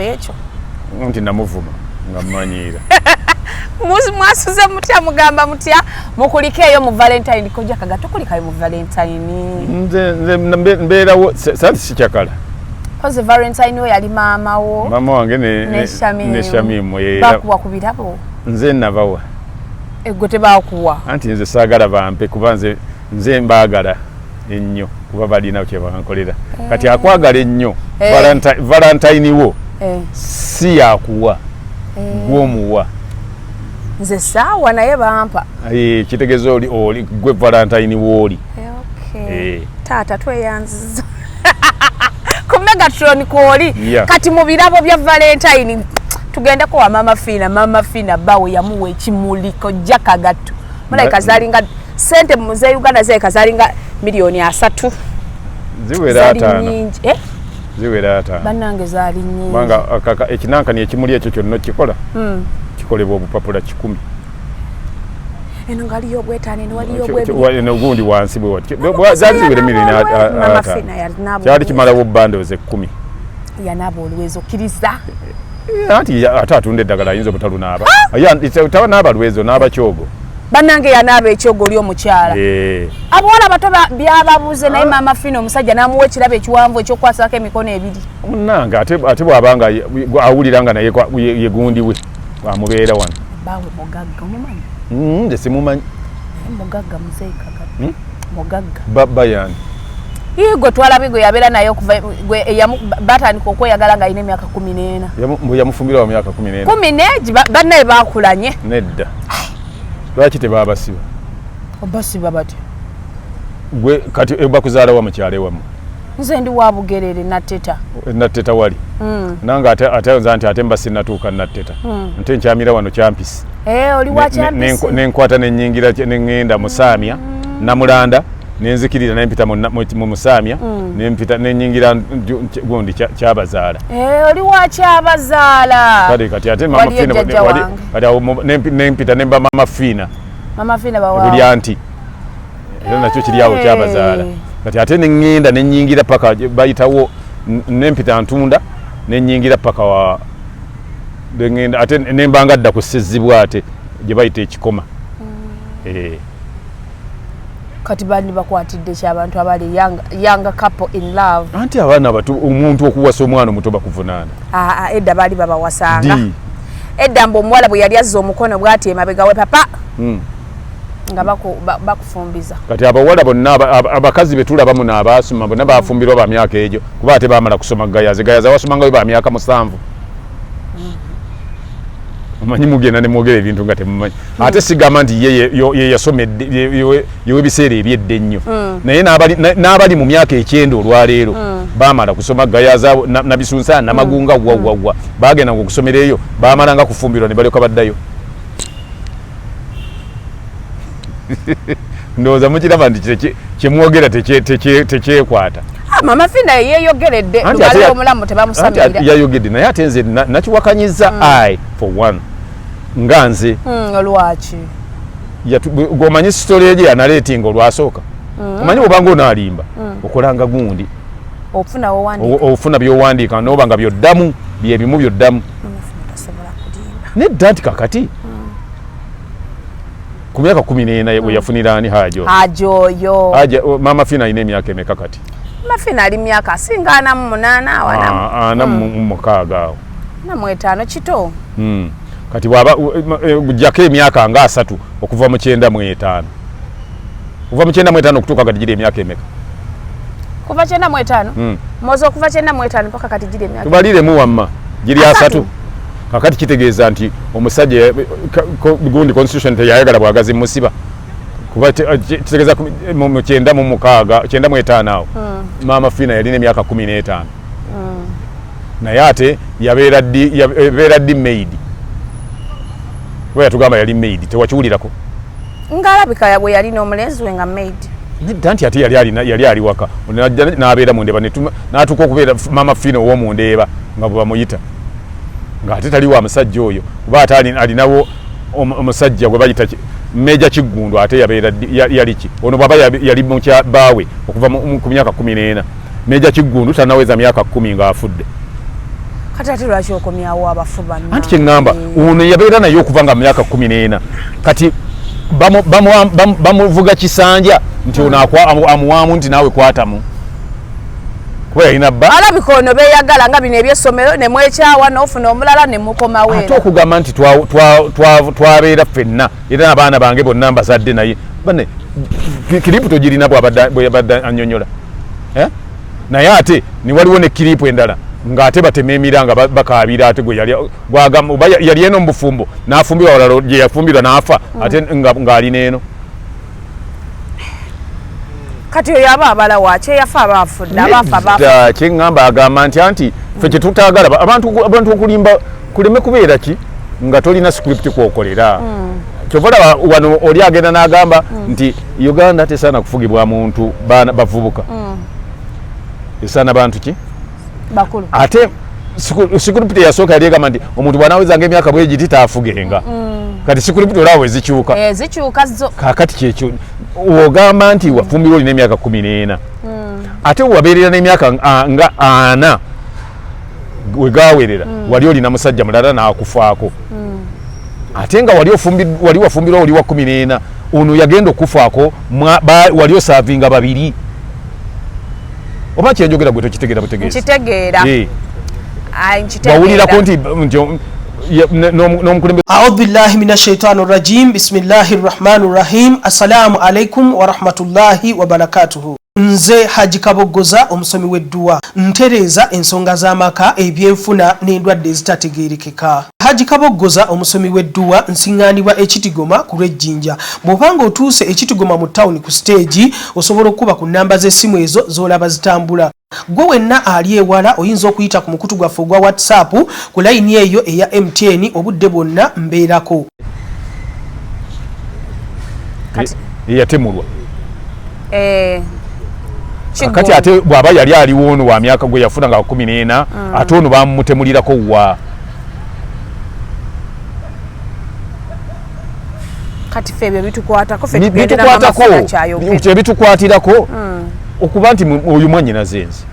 Ekyo nti namuvuma nga mmanyiira. Mwasuze mutya? Mugamba mutya? Mukulikeeyo mu Valentine. Kojja Kaga, tokulikayo mu Valentine? Nze mbeerawo santi sikyakala. Koze Valentine we yali maama wo. Maama wange ne Shamimu. Ne Shamimu. Bakuwa ku birabo? Nze nabawa. Egwe tebakuwa? Anti nze saagala bampe, kuba nze mbaagala ennyo, kuba balina kye bankolera. Kati akwagala ennyo, Valentine wo si yakuwa, gwomuwa. Nze saawa, naye bampa. Kitegeeza oli gwe Valentine wooli. Taata, tweyanziza ku Megatron kwoli. Kati mu birabo bya Valentine tugendeko wa Mama Fina. Mama Fina bawe yamuwa ekimuli. Kojja Kagatto, mulabika zalinga sente muze Uganda, zirabika zalinga miliyoni 30. Ziwera Zaali 50. nnyingi, eh? Ziwera 50. Bannange, zaali nnyingi. Kubanga ekinankani ekimuli ekyo kyonna kikola kikolebwa obupapula 100. Eno nga waliyo obwetaano, eno waliyo obwebiri. Eno gundi wansi bwe wati zaali ziwera miliyoni Mama 50. Fina yalina Kyali kimalawo bandozi 10. Yanaaba oluwezo, okkiriza? Anti ate atunda eddagala ayinza obutalunaaba. Taba naaba lwezo, naaba kyogo. Bannange, yanaaba ekyogo oli omukyala. Abawala abato byababuze, naye Maama Fina omusajja n'amuwa ekirabo ekiwanvu ekyokukwasako emikono ebiri. Munnange, ate bw'aba nga awulira nga naye ye gundi we amubeera wano. Baawe mugagga, omumanyi? Nze simumanyi. Naye mugagga, muzeeyi Kagatto. Mugagga. Bayani? Ii, gwe twalabye, gwe yabeera naye okuva gwe batandika okweyagala ng'alina emyaka 14. Mbu yamufumbira wa myaka 14? Kumi n'egi, bannaye bakulanye. Nedda, lwaki tebabasiba? Basiba batya? Gwe kati bakuzaala wa mukyalo ewamu? Nze ndi wa Bugerere, Natteta. Natteta wali? Nange ate nza nti ate mba sinnatuuka Natteta, nte nkyamira wano Kyampisi. Eh, oli wa Kyampisi? Nenkwata nenyingira neŋŋenda Musaamya, Namulanda, nenzikirira nempita mu Musaamya, nempita nenyingira gundi Kyabazaala. Eh, oli wa Kyabazaala. Kale kati ate Mama Waliyo Fina jjajja wange. Kati awo nempita nemba Mama Fina. Mama Fina bawa Buli anti era nakyo kiri awo Kyabazaala. Kati ate neŋŋenda nenyingira paka bayitawo nempita Ntunda, nenyingira paka wa neŋŋenda ate nembanga dda ku Ssezibwa, ate gye bayita Ekikoma. Kati bandi bakwatidde ki abantu abali young couple in love? Anti abaana bato, omuntu okuwasa omwana omuto bakuvunaana. Ah, ah, edda baali babawasanga. Ddi? Edda mbu omuwala bwe yali azza omukono bw'ati emabega we papa, nga bakufumbiza. Kati abawala bonna abakazi betulaba muno abaasoma bonna bafumbirwa ba myaka egyo, kuba ate baamala kusoma Gayaza. Gayaza wasomangayo ba myaka 7. Omanyi mugenda ne mwogera ebintu nga temumanyi. Ate sigamba nti ye yasomedde yewe ebiseera ebyedda ennyo, naye n'abali mu myaka 90 olwaleero baamala kusoma Gayaza, Nabisunsa, Namagunga, wawwawa bagenda nga okusomera eyo, baamala nga kufumbirwa ne balyoka baddayo. Ndowooza mukiraba nti kyemwogera tekyekwata. Ah, Mama Fina yeeyogeredde. Anti Lugalo omulamu anti tebamusamirira. Yayogedde, naye ate nze nakiwakanyiza. I for one, nga nze. Lwaki? Gwomanyi story egyo yanaleetinga olwasooka. Omanyi obanga onaalimba okolanga gundi Ofuna wowandiika. Ofuna byowandiika noba nga byoddamu byebimu byoddamu. Mama Fina tasobola kulimba. Nedda, nti kakati ku myaka 14 we yafunira ani, Hajo? Haji oyo. Haji, Mama Fina alina emyaka emeka kati? Mama Fina ali myaka asinga 48 awo, ana Ah, 46 awo. 45, kito. Kati bwaba jjako emyaka nga 30 okuva mu 95, okuva mu 95 okutuuka kati giri emyaka emeka? Kuva 95? Moza, okuva 95 paka kati giri emyaka Tubaliremu wamma, giri 30. 30. Kakati kitegeeza nti omusajja gundi constitution teyayagala bwagazi musiba, kuba kitegeeza mu 96, 95 awo Maama Fina yalina emyaka 15, naye ate yabeera ddi maid? Kuba yatugamba yali maid, tewakiwulirako? Ng'alabika bwe yalina omulenzi we nga maid. Nedda, nti ate yali ali waka. Ono najja n'abeera mu Ndeeba, n'atuuka okubeera Maama Fina ow'omu Ndeeba nga bwe bamuyita, ng'ate tali wa musajja oyo, kuba ate alinawo omusajja gwe bayita Meja Kiggundu. Ate yabeera yali ki ono bw'aba yali mukya bbaawe okuva ku myaka 14, Meja Kiggundu tanaweza myaka 10 ng'afudde. Kati ate lwaki okomyawo abafu bano? Anti kyeŋŋamba, ono yabeera naye okuva nga mu myaka 14, kati bamuvuga kisanja nti ono amuwaamu nti naawe kwatamu, kuba yalina bba. Alabika ono beeyagala nga bino ebyessomero ne mwekyawa n'ofuna omulala ne mukomawo. Ate okugamba nti twabeera ffenna era n'abaana bange bonna mbazadde naye, bane clip togirina bwe yabadde annyonnyola, eh? Naye ate ni waliwo ne clip endala ng'ate batema emira nga bakaabira, ate gwe yali gwagamba oba yali eno mu bufumbo n'afumbirwa walala gye yafumbirwa n'afa, ate ng'alina eno. Kati oyo aba abala waki eyafa aba afudde, abafa bafa. Nedda, kyeŋŋamba agamba nti anti ffe kyetutaagala abantu okulimba kuleme kubeera ki nga tolina script kwokolera. Kyova olaba wano oli agenda n'agamba nti Uganda tesaana kufugibwa muntu baana bavubuka, esaana bantu ki? Bakulu. Ate script eyasooka yali egamba nti omuntu bw'anaawezanga emyaka bwegiti taafugenga. Kati script olaba bwe zikyuka. Eh, zikyuka zo. Kaakati kyekyo ogamba nti wafumbirwa olina emyaka 14, ate wabeerera n'emyaka nga 40 wegawerera, wali olina musajja mulala n'akufaako, ate nga wali wafumbirwa oli wa 14, ono yagenda okufaako wali osaavinga babiri. Oba kyenjogera gwe tokitegeera butegeezi? Nkitegeera. Eh, Ai, nkitegeera. Wawulirako nti n'omukulembeze أعوذ بالله من الشيطان الرجيم، بسم الله الرحمن الرحيم. السلام عليكم ورحمة الله وبركاته. Nze Haji Kaboggoza, omusomi w'edduwa, ntereeza ensonga z'amaka, ebyenfuna n'endwadde ezitategeerekeka. Haji Kaboggoza, omusomi w'edduwa, nsiŋŋaanibwa Ekitigoma ku lw'Ejjinja. Bw'obanga otuuse Ekitigoma mu tawuni ku siteegi, osobola okuba ku nnamba z'essimu ezo z'olaba zitambula. Gwe wenna ali ewala oyinza okuyita ku mukutu gwaffe ogwa WhatsApp ku layini eyo eya MTN, obudde bwonna mbeerako. Eyatemulwa. Eh, Kakati ate bw'aba yali aliwo ono wa myaka gwe yafuna nga 14, ate ono bamutemulirako wa? Kati ffe ebyo bitukwatako? Ffe tugendera Mama Bitukwatako. Fina kyayogera. Ebitukwatirako okuba nti oyo mwannyinaze nze,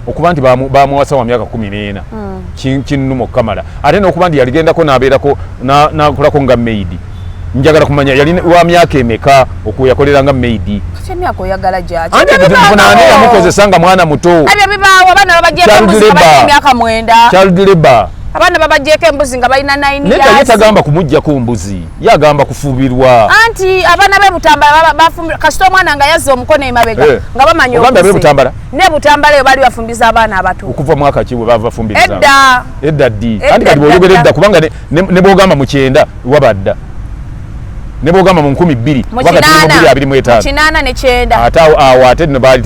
okuba nti bamuwasa wa myaka 14 kinnuma okukamala, ate n'okuba nti yaligendako n'abeerako n'akolako nga maid. Njagala kumanya yali wa myaka emeka okuyakolera nga maid. Kati emyaka oyagala gyaki? Anti Ebyo nfunane bibaawo. yamukozesa nga mwana muto. Ebyo bibaawo, abaana babagyeko Child embuzi nga balina labor. emyaka 9. Child labor. Abaana babagyeko embuzi nga balina 9 Nedda, ye years. tagamba kumuggyako mbuzi, ye agamba kufubirwa. Anti abaana b'e Butambala bafumbirwa kasita omwana nga yazza omukono emabega Eh. nga bamanya Ogambye ab'e okuze. Butambala? Ne Butambala eyo bali bafumbiza abaana abato. Okuva mwaka ki bwe bava bafumbiriza? Edda. Edda ddi? Edda, Anti kati bw'oyogera edda. edda, kubanga ne bw'ogamba mu 90 wabadda, ne bw'ogamba mu 2000, Mu kuba kati tuli mu 80 2025. Mu 89. Ate awo ate nno baali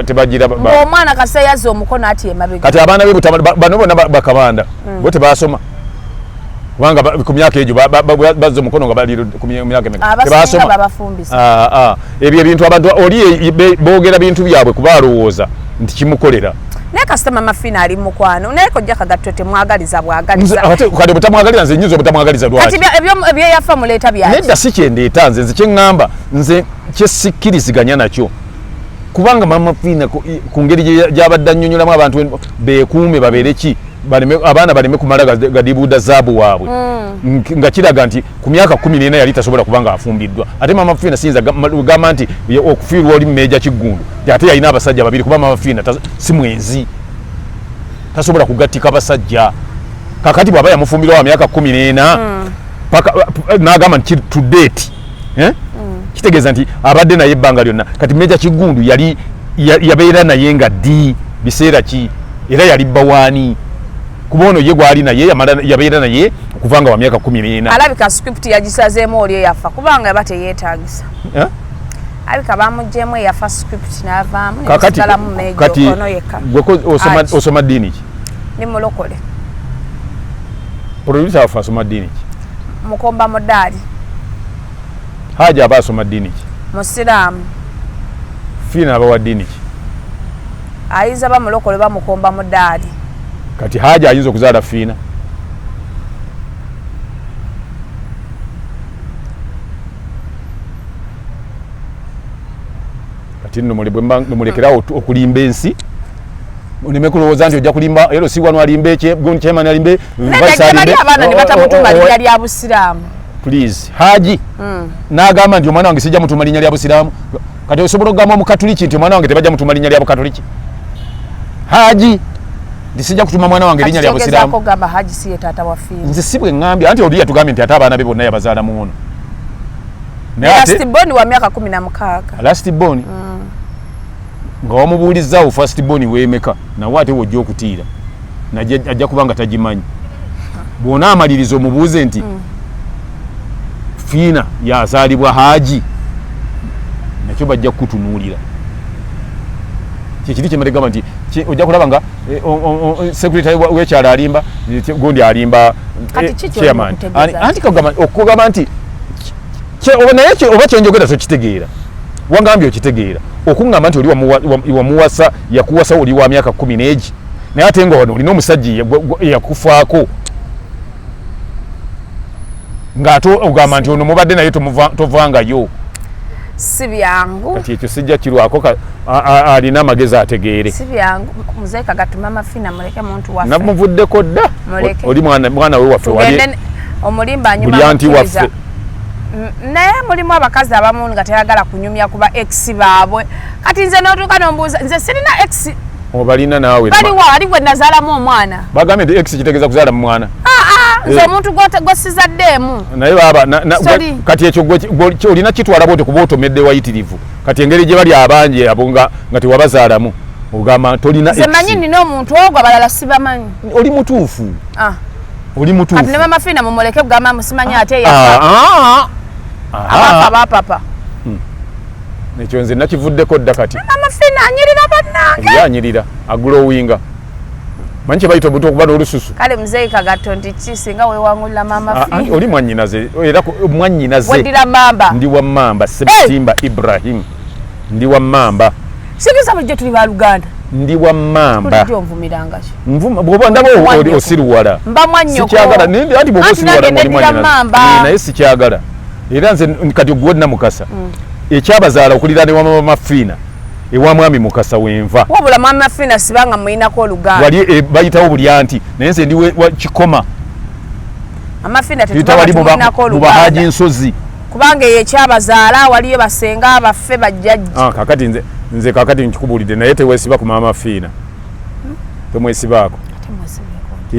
tebagira Ng'omwana kasita yazza omukono ati emabega. Kati abaana b'e Butambala bano bonna bakabanda bo tebasoma, kubanga ku myaka egyo bazza omukono nga bali ku myaka emeka? Abasinga Tebasoma. babafumbisa. Ah, ah. Ebyo ebintu abantu oli boogera bintu byabwe kuba alowooza nti kimukolera. Naye kasita Mama Fina ali mukwano naye kojja Kagatto temwagaliza bwagaliza. Ate kati butamwagalira, nze nyinza obutamwagaliza lwaki? Kati ebyeyafa muleeta byaki? Nedda, si kyendeeta. Nze kyeŋŋamba, nze kyesikkiriziganya nakyo, kubanga Mama Fina ku ngeri gy'abadde annyonnyolamu abantu beekuume, babeere ki, abaana baleme kumala gadibuuda zaabu waabwe, nga kiraga nti ku myaka 14 yali tasobola kuba nga afumbiddwa. Ate Mama Fina siyinza gamba nti okufiirwa oli Meeja Kiggundu ate yalina abasajja babiri, kuba Mama Fina si mwenzi, tasobola kugattika basajja. Kakati bw'aba yamufumbirwa wa myaka 14 paka n'agamba nti to date, eh? Kitegeeza nti abadde naye ebbanga lyonna. Kati Meja Kiggundu yali yabeera naye nga ddi, biseera ki, era yali bbawaani? Kuba ono ye gwali naye yabeera naye okuva nga wa myaka 14. Alabika script yagisazeemu oli eyafa, kubanga yaba teyeetagisa. Eh? Alabika bamugyemu eyafa script n'avaamu Kakati nemusigalamu Meja kati ono yekka. Gwe Ati. osoma ddiini ki? Ndi mulokole. Producer waffe asoma ddiini ki? Mukomba mudaali. Haji aba asoma ddiini ki? Musiraamu. Fiina aba wa ddiini ki? Ayinza bamulokole, bamukomba mudaali. Kati Haji ayinza okuzaala Fiina? Kati nno bwe mba mulekerawo okulimba ensi. Oneme kulowooza nti ojja kulimba ero si wano alimbe chairman alimbe vice alimbe. Abaana ne batamutuma linnya lya Busiraamu. Please Haji n'agamba nti omwana wange sijja mutuma linnya lya Busiraamu. Kati osobola okugamba Omukatuliki nti omwana wange tebajja mutuma linnya lya Bukatuliki? Haji nti sijja kutuma mwana wange linnya lya Busiraamu. Kati Haji si ye taata wa Fiina. Nze si bwe ŋŋambye anti oli yatugambye nti ate abaana be bonna yabazaala mu ono. Last born wa myaka 16. Last born? Nga wamubuulizaawo first born weemeka nawe ate wojja okutiira ajja kuba nga tagimanyi. Bw'onaamaliriza omubuuze nti Fiina yazaalibwa Haji, nakyo bajja kukutunuulira. Kyekiri kye gamba nti ojja kulaba nga secretary w'ekyalo alimba, gundi alimba, chairman. Anti okugamba nti naye oba kyenjogera tokitegeera, wangambye okitegeera okuŋŋamba nti oli wamuwasa, yakuwasa oli wa myaka 10 naye ate nga wano olina omusajja eyakufaako ng'ate ogamba nti ono mubadde naye tovangayo. Si byangu. Kati ekyo sijja kirwako, alina amagezi ategeere. Si byangu. Muzeeyi Kagatto Mama Fiina muleke muntu waffe. Namuvuddeko dda. Oli mwana we waffe wali. Omulimba anyuma waffe. Naye mulimu abakazi abamu nga teyagala kunyumya kuba ex baabwe. Kati nze n'otuuka n'ombuuza nze sirina ex. Obalina naawe. Baliwa ali gwe nazaalamu omwana. Bagambye nti ex kitegeeza kuzaala mu mwana. Nze omuntu gwosizaddeemu. Naye baba kati ekyo olina kitwala bw'otyo kuba otomedde wayitirivu. Kati engeri gye bali abangi abo nga tewabazaalamu ogamba tolina ex. Nze manyi nina omuntu ogwo abalala sibamanyi. Oli mutuufu. Oli mutuufu. Kati ne Mama Fiina mumuleke kugamba musimanyi ate yafa. Abafa bapapa. Ekyo nze nakivuddeko dda kati. Mama Fiina anyirira bannange. Ye anyirira agulowinga. Manyi kye bayita obuto okuba n'olususu. Kale Muzeeyi Kagatto nti ki singa weewangulira Mama Fiina. Oli mwannyinaze era mwannyinaze. Weddira Mmamba. Ndi wa Mmamba Ssebutimba Ibrahim. Ndi wa Mmamba. Sikiza bulijjo tuli baluganda. Ndi wa Mmamba. Bulijjo nvumiranga ki? Nvuma bw'oba ndaba osiruwala. Mba mwannyoko. Sikyagala nindi anti bw'oba osiruwala oli mwannyinaze. Naye sikyagala. Era nze kati gwe Namukasa. Ekyabazaala okuliraana ewa Mama Fiina ewa Mwami Mukasa wenva. Wabula Mama Fiina sibanga muyinako oluganda. Wali bayitawo Bulyanti naye nze ndi wa Kikoma. Mama Fiina tetubanga tumuyinako oluganda. Haji Nsozi. Kubanga eyo ekyabazaala waliyo basenga baffe bajjajja. Kakati nze kakati nkikubuulidde naye teweesiba ku Mama Fiina. Temwesibaako.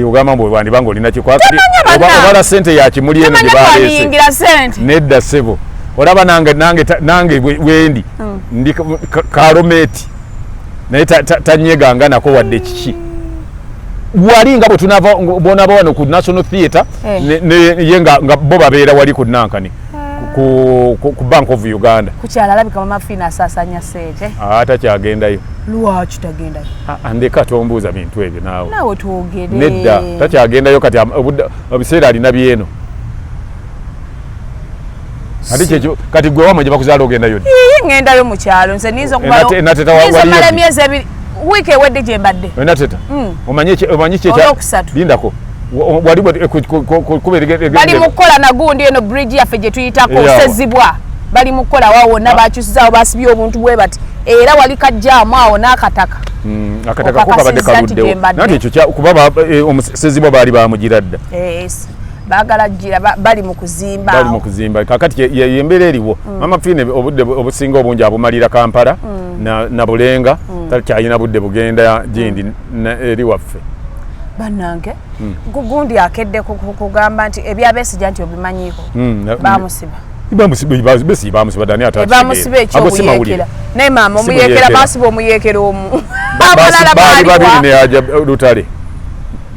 Ogamba mbu wandibanga olina kikwakati obala ssente ya kimuli eno gye baleese. Nedda ssebo. Olaba nange wendi ndi kalometi naye tanyeganga nako wadde kiki. Wali nga bwe tunava bw'onaaba wano ku National Theatre ye nga bo babeera wali ku Nankani ku Bank of Uganda. Ku kyalo alabika Mama Fiina asaasaanya ssente. Takyagendayo. Lwaki tagendayo? Ndeka tombuuza bintu ebyo naawe. Naawe twogere. Nedda takyagendayo kati ebiseera alina byeno. Kati gwe wamwe gye bakuzaala ogendayo ddi? Ŋŋendayo mu kyalo nze niyinza okumala emyezi ebiri wiiki ewedde gye mbadde. Enateta omanyi ki Olwokusatu. Lindako. Bali mu kukola na gundi eno bridge yaffe gye tuyitako Sezibwa. Bali mu kukola awo wonna bakyusizaawo basibye obuntu bwe bati era wali kajjaamu awo n'akataka. Akataka ko kabadde kaluddewo. Nanti ekyo kuba Sezibwa baali bamugira dda. Baagala gira bali mu kuzimba. Bali mu kuzimba. Kakati y'embeera eriwo. Mama Fiina obudde obusinga obungi abumalira Kampala na Bulenga takyalina budde bugenda gindi eri waffe. Bannange gundi akedde kugamba nti ebya Besigye nti obimanyiiko. Bamusiba. Besigye bamusiba dani ate. Bamusiba ekyobuyeekera. Naye maama omuyeekera basiba omuyeekera omu. Abalala baali babiri ne Haja Lutale.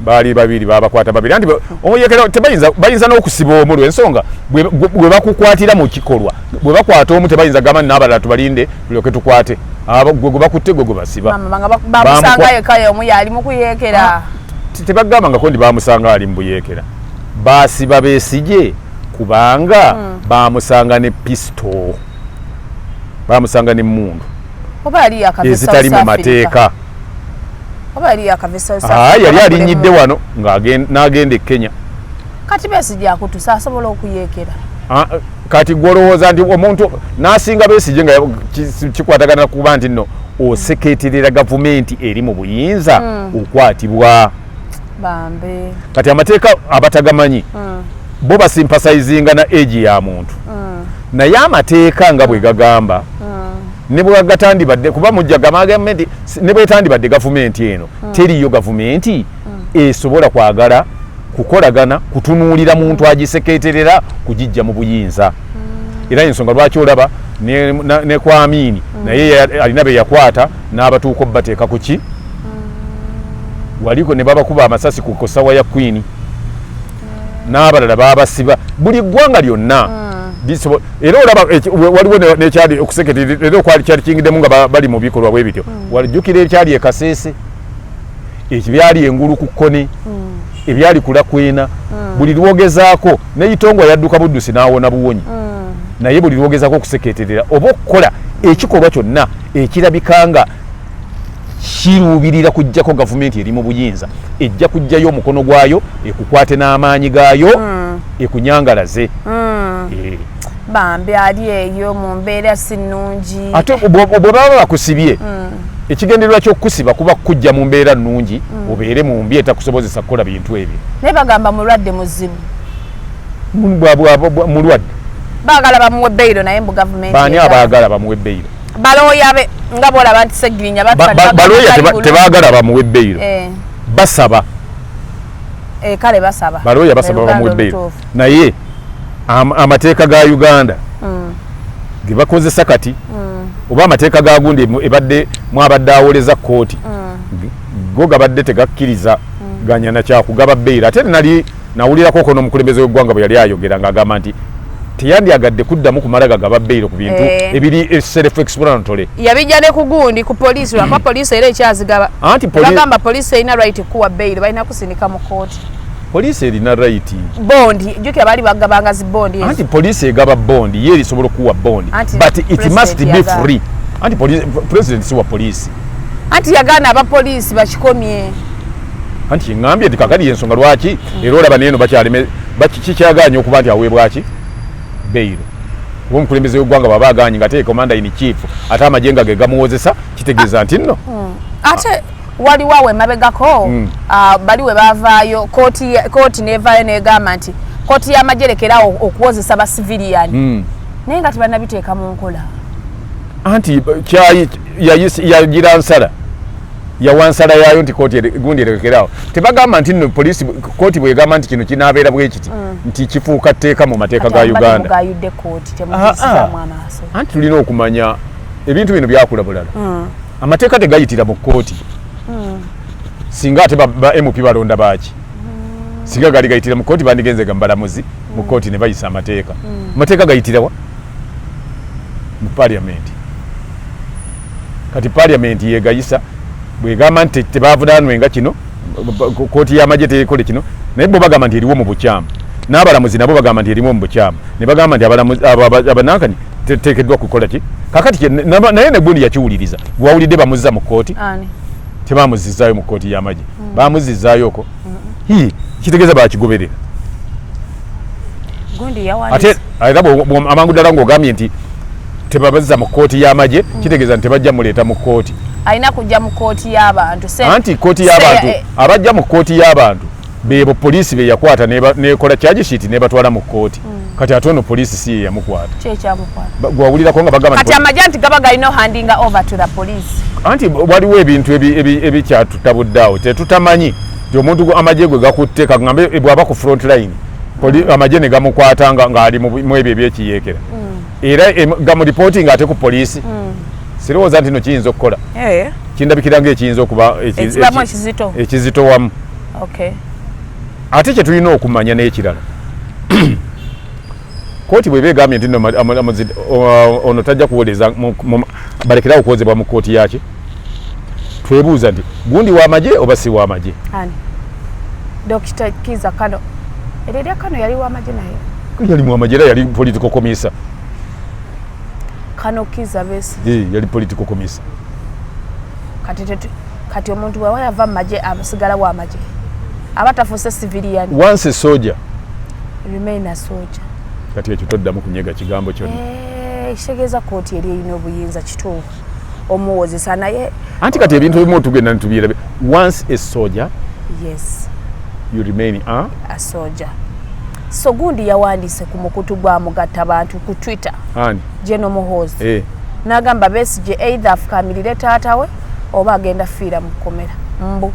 Baali babiri babakwata babiri anti omuyeekera tebayinza bayinza n'okusiba omu lw'ensonga bwe bakukwatira mu kikolwa bwe bakwata omu tebayinza gamba n'abalala tubalinde tulyoke tukwate abo gwe bakutte gwe basiba. Mama bamusanga yekka omu yali mu kuyeekera. Tebagambangako nti bamusanga ali mu buyeekera. Baasiba Besigye kubanga bamusanga ne pisto. Bamusanga ne mmundu. Oba yali yakava ezitali mu mateeka. Oba yali yakava South Africa. Yali alinnyidde wano n'agenda e Kenya. Kati Besigye akutusa asobola okuyeekera. Kati gw'olowooza nti omuntu n'asinga Besigye nga kikwatagana kuba nti nno Oseketerera gavumenti eri mu buyinza, okwatibwa. Bambe. Kati amateeka abatagamanyi bo basympathizinga na age ya muntu, naye amateeka nga bwe gagamba, ne bwe gatandibadde kuba mujja gamba gavumenti, ne bwetandibadde gavumenti eno, teriyo gavumenti esobola kwagala kukolagana kutunuulira muntu agiseketerera kugijja mu buyinza. Era ensonga lwaki olaba ne kwa Amini naye alina be yakwata n'abatuuka obbateeka ku ki waliko ne babakuba amasasi ku kosawa ya Queen, n'abalala babasiba. Buli ggwanga lyonna era olaba waliwo nekyali okuseketeri, era okwali kyali kiyingiddemu nga bali mu bikolwa bwe bityo. Wajjukira ekyali e Kaseese, ekibyali engulu ku Kkone, ebyali Kulakwena. Buli lwogezaako neyitongwa yadduka buddusi n'awona buwonyi, naye buli lwogezaako okuseketerera oba okukola ekikolwa kyonna ekirabika nga kiruubirira kujjako gavumenti eri mu buyinza, ejja kujjayo omukono gwayo ekukwate n'amaanyi gaayo ekunyangalaze. Bambi, ali eyo mu mbeera si nnungi. Ate bwe baba bakusibye, ekigendererwa ky'okukusiba kuba kujja mu mbeera nnungi, obeere mu mbi etakusobozesa kukola bintu ebyo. Naye bagamba mulwadde muzibu. Mulwadde. Baagala bamuwe beyiro, naye mbu gavumenti Baani abaagala bamuwe beyiro? Balooya be, nga bwolaba nti Segirinya Balooya tebaagala bamuwe beyiro, basaba. Eh, kale basaba. Balooya basaba bamuwe beyiro, naye amateeka ga Uganda ge bakozesa kati, oba amateeka ga gundi ebadde mwabadde awoleza kooti, go gabadde tegakkiriza ganyana kyakugaba beyiro. Ate nali nawulirako ko n'omukulembeze w'eggwanga bwe yali ayogera ng'agamba nti teyandyagadde kuddamu kumala gagaba beyiro ku bintu ebiri self explanatory. Yabijja ne ku gundi, ku poliisi, lwakuba poliisi era ekyazigaba. Anti Bagamba poliisi erina right kuwa beyiro, balina kusindika mu kooti. Poliisi erina right. Bondi, jjukira baali bagabanga zi bondi. Anti poliisi egaba bondi, ye erisobola okuwa bondi, but it must be free. Anti president si wa poliisi. Anti yagaana abapoliisi bakikomye. Anti ŋŋambye nti kakati yensonga lwaki era olaba neeno bakyaleme kikyaganye okuba nti aweebwaki beyiro, kuba omukulembeze w'eggwanga bw'aba aganye nga teye commander in chief, ate amagye nga ge gamuwozesa, kitegeeza nti nno Ate waliwo awo emabegako bali we bavaayo, kooti nevaayo negamba nti kooti y'amagye lekerawo okuwozesa ba civilian, naye nga tebannabiteeka mu nkola. Anti yagira nsala, yawa nsala yaayo nti kooti gundi erekerawo. Tebagamba nti nno poliisi, kooti bwegamba nti kino kinaabeera bwe kiti, nti kifuuka tteeka mu mateeka ga Uganda. Mugayudde kooti, temugiyisizaamu amaaso. Anti tulina okumanya ebintu bino byakula bulala. Amateeka tegayitira mu kooti. Singa ate ba MP balonda baaki, singa gali gayitira mu kooti, bandigenze ga mubalamuzi mu kooti ne bayisa amateeka. Amateeka gayitirawa? Mu parliament. Kati parliament yegayisa bwegamba nti tebavunaanwenga kino, kooti y'amagye tekole kino, naye bo bagamba nti eriwo mu bukyamu, n'abalamuzi nabo bagamba nti eriwo mu bukyamu, ne bagamba nti abalamuzi abanankani teteekeddwa kukola ki. Kakati naye negundi yakiwuliriza, gwawulidde bamuzza mu kooti. Ani? Tebamuzizaayo mu kooti y'amagye, bamuzizaayo okwo. Hi, kitegeeza bakigoberera. Gundi yawandiise. Ate era amangu ddala ng'ogambye nti tebabazza mu kooti y'amagye, kitegeeza nti tebajja muleeta mu kooti. Alina kujja mu kooti y'abantu. Anti kooti y'abantu, abajja mu kooti y'abantu beebo poliisi be yakwata nekola charge sheet nebatwala mu kooti. Kati ate ono poliisi si ye yamukwata. Kyekyamukwata. Gwawulirako nga bagamba nti Kati amagye nti gaba galina handinga over to the police. Anti waliwo ebintu ebikyatutabudde awo, tetutamanyi nti omuntu amagye gwe gakutte, kagambe bw'aba ku front line, amagye ne gamukwata ng'ali mu ebyo ebyekiyeekera, era gamuripootinga ate ku poliisi. Sirowooza nti no kiyinza okukola. Kindabikira nga ekiyinza okuba Ekibamu ekizito. Ekizito wamu. Ate kye tulina okumanya n'ekirala, kooti bweba egambye nti no ono tajja kuwoleza, balekerawo okuwozebwa mu kooti yaki, twebuuza nti gundi w'amagye oba si w'amagye? Ani? Dr. Kiza Kano, eryo erya Kano yali w'amagye naye. Yali mu amagye, era yali political commissar. Kano Kiza Besigye. Eh, yali political commissar. Kati omuntu bw'aba yava mu magye asigala w'amagye, aba tafuuse civilian. Once a soldier, remain a soldier. Kati ekyo toddamu kunyega kigambo kyonna. Eh, kitegeeza kooti eri erina obuyinza, kituufu. Omuwozesa naye. Anti kati ebintu ebimu tugenda ntubira, once a soldier, yes, you remain a soldier. So gundi yawandiise ku mukutu gwa mugatta bantu ku Twitter. Ani? General Muhoozi. N'agamba Besigye either afukamirire taata we oba agenda fiira mu kkomera, mbu.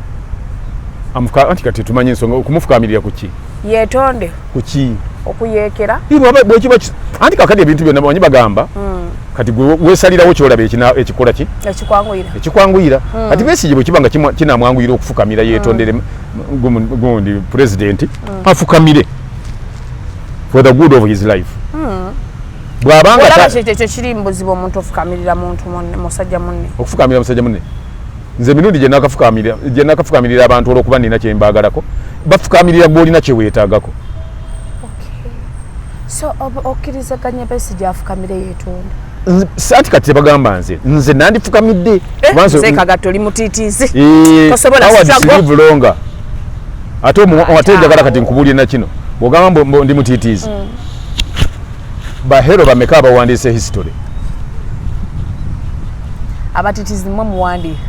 Amufuka anti kati tumanyi ensonga okumufukamirira ku ki? Yeetonde. Ku ki? Okuyeekera. Bwekiba anti kakati ebintu byonna manyi bagamba kati gwe weesalirawo kyolaba ekikola ki? Ekikwanguyira. Ekikwanguyira. Kati Besigye bwe kiba nga kinamwanguyira okufukamira yeetondere gundi pulezidenti, afukamire for the good of his life. Bw'abanga olaba ekyo kiri mu buzibu, omuntu ofukamirira muntu munne, musajja munne. Okufukamira musajja munne, nze emirundi gye nakafukamirira abantu olw'okuba nina kyembaagalako, bafukamirira gw'olina kyeweetaagako. So okkirizaganya Besigye afukamire yeetonde? Anti kati tebagamba nze nandifukamidde. Kuba nze Kagatta oli mutiitiizi. Tosobola Howard struggle. Live longer. Ate njagala kati nkubuulire na kino, bw'ogamba mbu ndi mutiitiizi, ba hero bameka abawandiise history? Abatitiizi mwe muwandiika.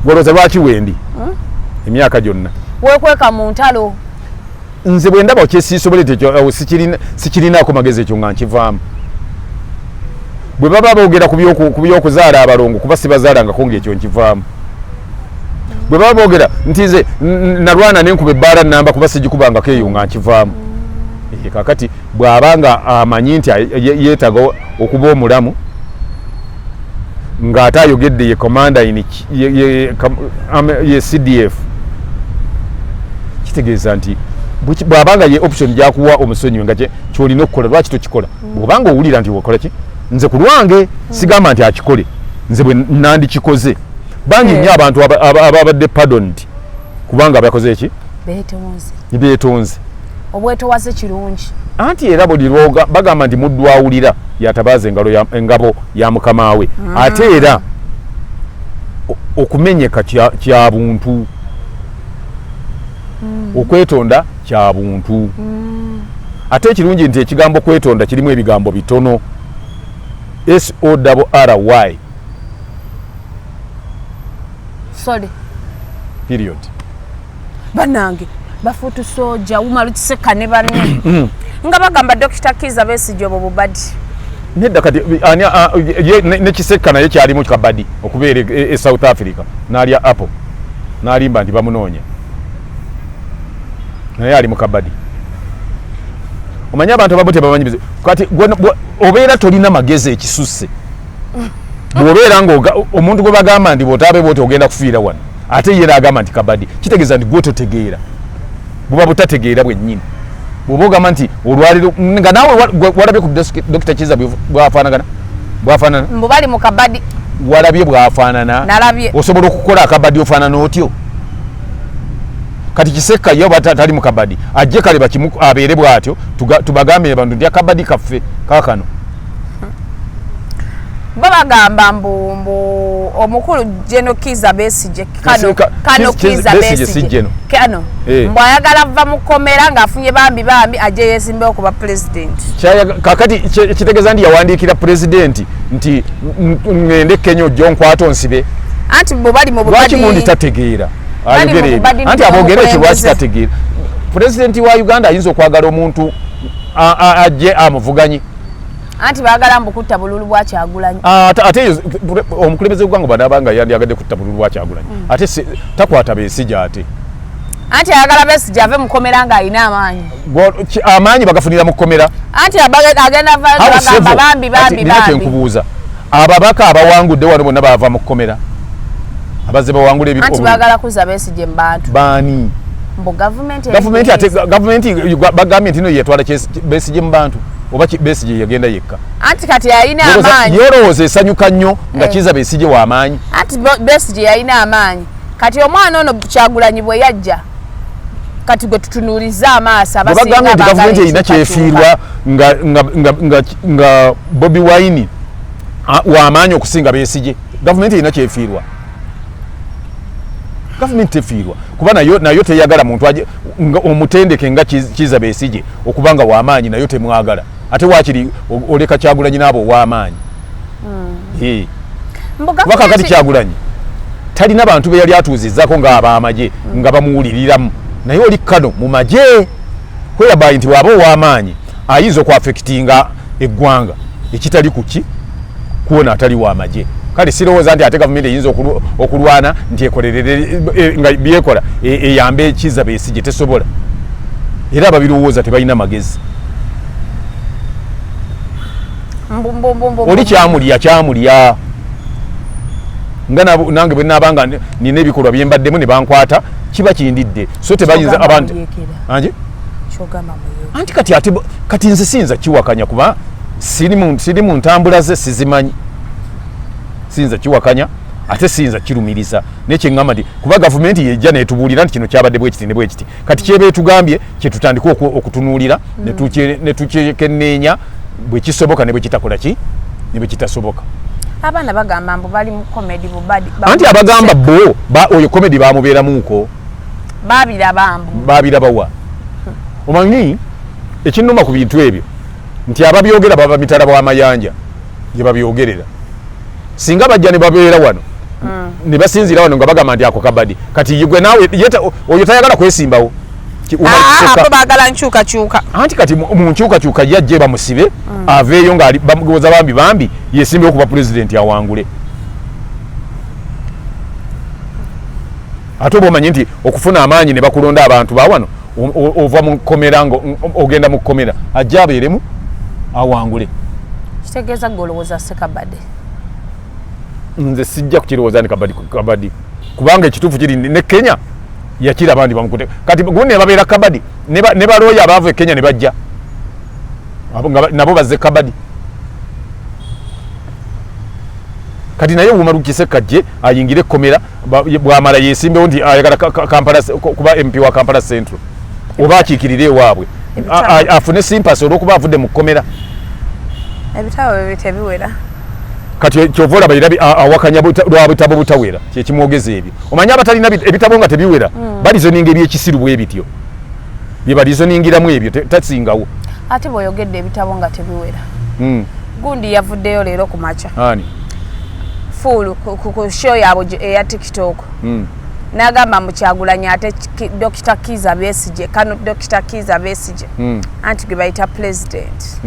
Gwolowooza lwaki wendi emyaka gyonna? Weekweka mu ntalo. Nze bwe ndaba kyesiisobole ekyo awo sikirinaako magezi, ekyo nga nkivaamu. Bwe baba boogera ku by'okuzaala abalongo, kuba sibazaalangako, ng'ekyo nkivaamu. Bwe baba boogera nti nze nalwana nenkuba ebbaala namba, kuba sigikubangako, eyo nga nkivaamu. Kakati bw'aba nga amanyi nti yeetaaga okuba omulamu ng'ate ayogedde ye commander in ye CDF, kitegeeza nti bw'abanga ye option gyakuwa omusonyiwe nga kyolina okukola, lwaki tokikola? Bw'obanga owulira nti wakola ki, nze ku lwange sigamba nti akikole, nze bwe nandikikoze. Bangi nnyo abantu ababadde pardoned kubanga bakoze eki? Beetonze. Beetonze. Obwetowaze kirungi. Anti era buli lwoga bagamba nti muddu awulira yatabaaza engabo ya mukama we. Ate era okumenyeka kya buntu, okwetonda kya buntu. Ate ekirungi nti ekigambo kwetonda kirimu ebigambo bitono, sorry. Sorry. Period. Bannange, bafuutu soja Umar Kiseka ne banne nga bagamba Dr Kiza Besigye obwo bubadi. Nedda, kati ani ne Kiseka naye kyalimu kabadi okubeera e South Africa n'alya apple n'alimba nti bamunoonya, naye ali mu kabadi. Omanyi abantu abamu tebamanyi bizibu. Kati obeera tolina magezi ekisusse bw'obeera nga omuntu gwe bagamba nti bw'otaabe bwoti ogenda kufiira wano, ate ye n'agamba nti kabadi, kitegeeza nti gwe totegeera, buba butategeera bwennyini. Bw'oba ogamba nti olwaliro nga naawe walabye ku Dr. Kiza bwafaanagana, bwafaanana. Mbu bali mu kabadi. Walabye bwafaanana? Nalabye. Osobola okukola akabadi ofaanana otyo? Kati Kisekka ye oba tali mu kabadi, ajje kale bakimu abeere bw'atyo, tubagambe abantu nti akabadi kaffe kaakano. Bo bagamba mbu omukulu General Kiza Besigye kano kano Kiza Besigye kano mbu ayagala va mu kkomera ng'afunye bambi bambi ajje yeesimbewo kuba pulezidenti. Kakati kitegeeza nti yawandiikira pulezidenti nti ŋŋende Kenya ojja onkwata onsibe. Anti bo bali mu Lwaki bubadi. Gundi tategeera Bali mu ayogera ebyo? bubadi. Anti aboogera ekyo lwaki n'omukulembeze. tategeera pulezidenti wa Uganda ayinza okwagala omuntu ajje amuvuganye? Anti baagala mbu kutta bululu bwa Kyagulanyi. Ate eyo omukulembeze w'eggwanga bw'anaaba nga yandyagadde kutta bululu bwa Kyagulanyi, ate takwata Besigye ate. Anti ayagala Besigye ave mu kkomera ng'alina amaanyi. Amaanyi bagafunira mu kkomera? Anti agenda Awo bagamba Sevo, bambi kati bambi nina bambi. kyenkubuuza, ababaka abawangudde wano bonna bava mu kkomera abazze bawangula Anti baagala kuzza Besigye mu bantu. Baani? Mbu gavumenti. Gavumenti ate gavumenti bagambye nti no yetwala Besigye mu bantu oba Besigye yagenda yekka? Anti kati yalina amaanyi. Yorowooza esanyuka nnyo nga Kiza Besigye w'amaanyi. Anti Besigye yalina amaanyi, kati omwana ono Kyagulanyi bwe yajja, kati gwe tutunuuliza amaaso. Bwe bagambye Abasinga nti baagala gavumenti erina enkyukakyuka. kyefiirwa nga Bobi Wine w'amaanyi okusinga Besigye, gavumenti erina kyefiirwa? Gavumenti tefiirwa, kuba nayo teyagala muntu nga omutendeke nga Kiza Besigye okuba nga w'amaanyi, nayo temwagala. Ate waakiri oleka Kyagulanyi n'abo ow'amaanyi. Kuba kakati Kyagulanyi talina bantu be yali atuuzizzako ng'ab'amagye nga bamuwuliriramu, naye oli kano mu magye kwerabayi nti bw'aba ow'amaanyi ayinza okuaffectinga eggwanga ekitali kuki kuwona atali w'amagye. Kale sirowooza nti ate gavumenti eyinza okulwana nti ekolerere nga byekola eyambe Kizza Besigye, tesobola. Era ababirowooza tebalina magezi. Oli kyamulya kyamulya nga nange bwe naabanga nina ebikolwa bye mbaddemu ne bankwata kiba kindidde, so tebayinza abantu angi anti kati ate kati nze siyinza kiwakanya kuba siri mu ntambula ze sizimanyi, siyinza kiwakanya ate siyinza kirumiriza, naye kyeŋŋamba nti kuba gavumenti yejja netubuulira nti kino kyabadde bwekiti ne bwekiti, kati kyeba etugambye kyetutandika okutunuulira ne tukyekenneenya bwe kisoboka ne bwe kitakola ki ne bwe kitasoboka. Abaana bagamba mbu bali mu comedy bubadi. Anti abagamba bo oyo comedy bamubeeramuuko. Babiraba mbu. Babirabawa. Omanyi ekinnuma ku bintu ebyo nti ababyogera baba mitala bw'amayanja gye babyogerera. Singa bajja ne babeera wano ne basinziira wano nga bagamba nti ako kabadi, kati gwe naawe oyo tayagala kwesimbawo. Abo baagala nkyukakyuka. Anti kati mu nkyukakyuka yajje bamusibe aveeyo nga bamugoza bambi bambi yesimbewo kuba pulezidenti awangule. Ate oba omanyi nti okufuna amaanyi ne bakulonda abantu ba wano ova mu kkomera nga ogenda mu kkomera, ajja abeeremu awangule. Kitegeeza gwe olowooza Ssekabadde? Nze sijja kukirowooza nti kabadi, kubanga ekituufu kiri ne Kenya yakiraba nti bamukute. Kati gundi ne babeera kabadi ne balooya abaava e Kenya ne bajja nabo bazze kabadi. Kati naye Umaru Kiseka jje ayingire ekkomera bw'amala yeesimbewo nti ayagala Kampala kuba MP wa Kampala Central oba akiikirire ewaabwe afune simpasi olw'okuba avudde mu kkomera. Ebitabo bye tebiwera. Kati kyova olaba era awakanya lwa butabo butawera kyekimwogeza ebyo. Omanyi abatalina ebitabo nga tebiwera balizoninga ebyekisiru bwe bityo bye balizoningiramu ebyo tasingawo. Ate bw'oyogedde ebitabo nga tebiwera, gundi yavuddeyo leero ku makya. Ani? Full ku show yaabwe eya TikTok. N'agamba mbu Kyagulanyi ate Dr. Kizza Besigye, kano Dr. Kizza Besigye anti gwe bayita president.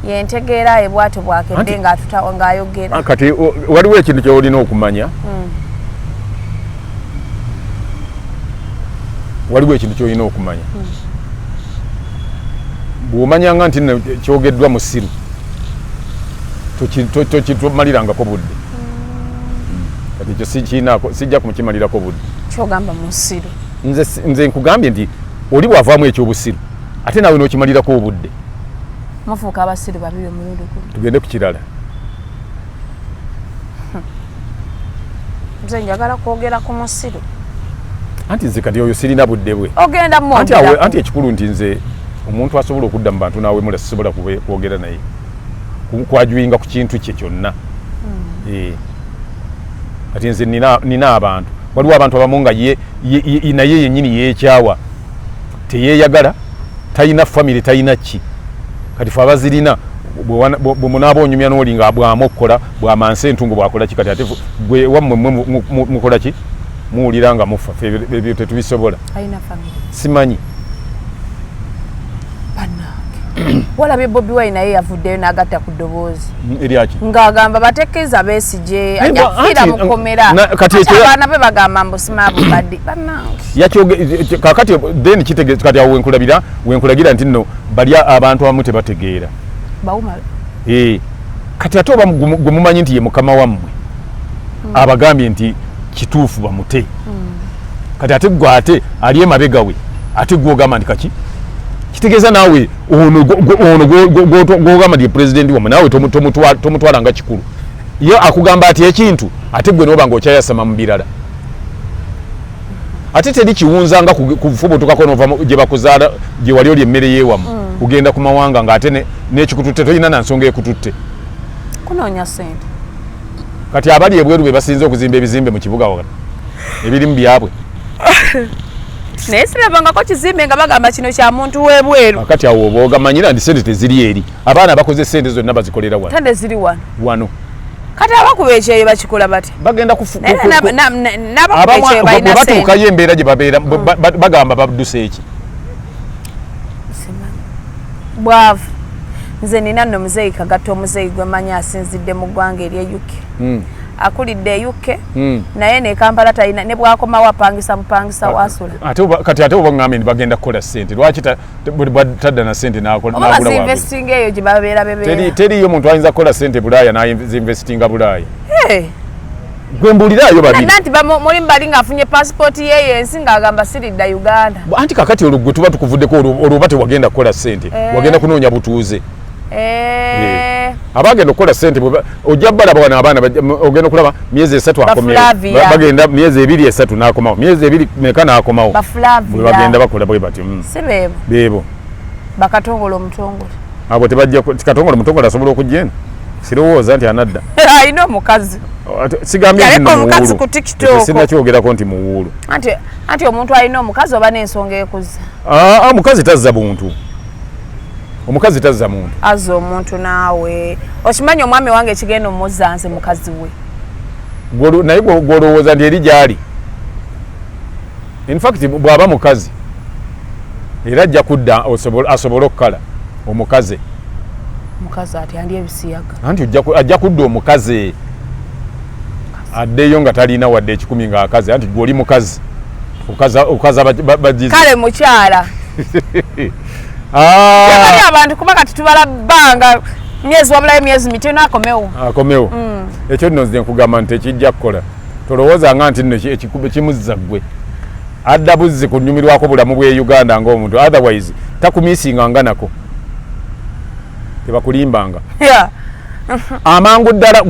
Yentegeera ye bw'atyo bw'akedde ng'ayogera. Kati waliwo ekintu ky'olina okumanya. Waliwo ekintu ky'olina okumanya. Bw'omanyanga nti kyogeddwa musiru tokimalirangako budde. Kati ekyo sijja kumukimalirako budde. Kyogamba musiru? Nze nkugambye nti oli bw'avaamu ekyobusiru ate naawe n'okimalirako obudde. Mufuuka abasiru babiri omulundi gumu. Tugende ku kirala. Nze njagala kwogera ku musiru. Anti nze kati oyo sirina budde bwe. Ogenda mwogera. Anti ekikulu nti nze omuntu asobola okudda mu bantu n'awemula sisobola kwogera naye. Kwajuinga ku kintu kye kyonna. Kati nze nina abantu. Waliwo abantu abamu nga naye yennyini yeekyawa. Teyeeyagala, talina famire, talina ki. Kati fe abazirina bwe munaaba onyumya n'oli nga bw'amokkola, bw'amansa entungo bw'akola ki, kati ate gwe wammwe mukola ki? Muwulira nga mufa, ffe ebyo tetubisobola. Simanyi. Bannange. Walabye Bobi Wine naye yavuddeyo n'agatta ku ddoboozi. Eryaki? Ng'agamba batekkiriza Besigye ajja kufiira mu kkomera. Ate abaana be bagamba mbu simaabu badi. Bannange. Kakati then kitegeeza kati awo wenkulagira nti nno bali abantu abamu tebategeera. Bawuma. Kati ate oba gwe mumanyi nti ye mukama wammwe abagambye nti kituufu bamute. Kati ate gwe ate ali emabega we ate gwe ogamba nti kaki kitegeeza naawe ono gw'ogamba nti ye pulezidenti wammwe naawe tomutwala nga kikulu. Ye akugamba ati ekintu ate gwe n'oba ng'okyayasama mu birala. Ate teri kiwunza nga kufubutukako n'ova gye bakuzaala gye wali oli emmere y'ewammwe kugenda ku mawanga ng'ate n'ekikututte tolina na nsonga ekututte. Kunoonya ssente. Kati abali ebweru be basinze okuzimba ebizimbe mu kibuga wakati ebirimu byabwe. Naye sirabangako kizimbe nga bagamba kino kya muntu w'ebweru. Akati awo oba ogamanyira nti sente teziri eri, abaana bakoze sente zonna bazikolera wano. Tande ziri wano. Wano. Kati abakuba ekyeyo bakikola batya? Bagenda N'abakuba ekyeyo balina sente. Batuukayo embeera gye babeera bagamba badduse eki? Bwavu. Nze nina nno muzeeyi Kagatta, omuzeeyi gwe mmanyi asinzidde mu ggwanga ery'e UK. Akulidde e UK, naye ne Kampala talina, ne bw'akomawo apangisa bupangisa wasula. Kati ate oba ŋŋambye nti bagenda kukola ssente, lwaki tadda na ssente n'agula waabwe? Bazinvestinga eyo gye babeera bebeera. Teriiyo muntu ayinza kukola ssente Bulaaya n'azinvestinga Bulaaya. Gwe mbuuliraayo babiri. Nanti mulimu bali ng'afunye pasipooti yeeyo ensi ng'agamba siridda Uganda. Anti kakati olwo gwe tuba tukuvuddeko olwo oba tewagenda kukola ssente, wagenda kunoonya butuuze. Abagenda okukola ssente ojja balaba wano abaana ogenda okulaba myezi 3 akomyewo, bagenda myezi 2 3 n'akomawo, myezi 2 meka n'akomawo, bwe bagenda bakola bwe batyo. Si beebo? Beebo. Bakatongole omutongole. Abo tebajja, Katongole omutongole asobola okujja eno? Sirowooza nti anadda. Alina omukazi. Sigambye nti Yaleka omukazi ku TikTok. Sinnakyogerako nti muwuulu. Anti omuntu alina omukazi oba n'ensonga ekuzza. Omukazi tazza buntu. Omukazi tazza muntu. Azza omuntu naawe. Okimanyi omwami wange ekigenda omuzza nze mukazi we. Naye gw'olowooza nti eri gy'ali. In fact bw'aba mukazi era ajja kudda asobole okukala omukazi. Mukazi ati andi ebisiyaga. Anti ajja kudda omukazi addeyo nga talina wadde 10 ng'akazi. Anti gw'oli mukazi. Okaza bagize. Kale mukyala. Kale abantu kuba kati tubala bbanga myezi wabulayo myezi mitono akomewo. Akomewo. Ekyo nno nze nkugamba nti tekijja kukola. Tolowooza nga nti nno ekimuzza ggwe. Adda buzzi kunyumirwako bulamu bw'e Uganda ng'omuntu, otherwise takumisinga nga nako. Tebakulimbanga. Amangu ddala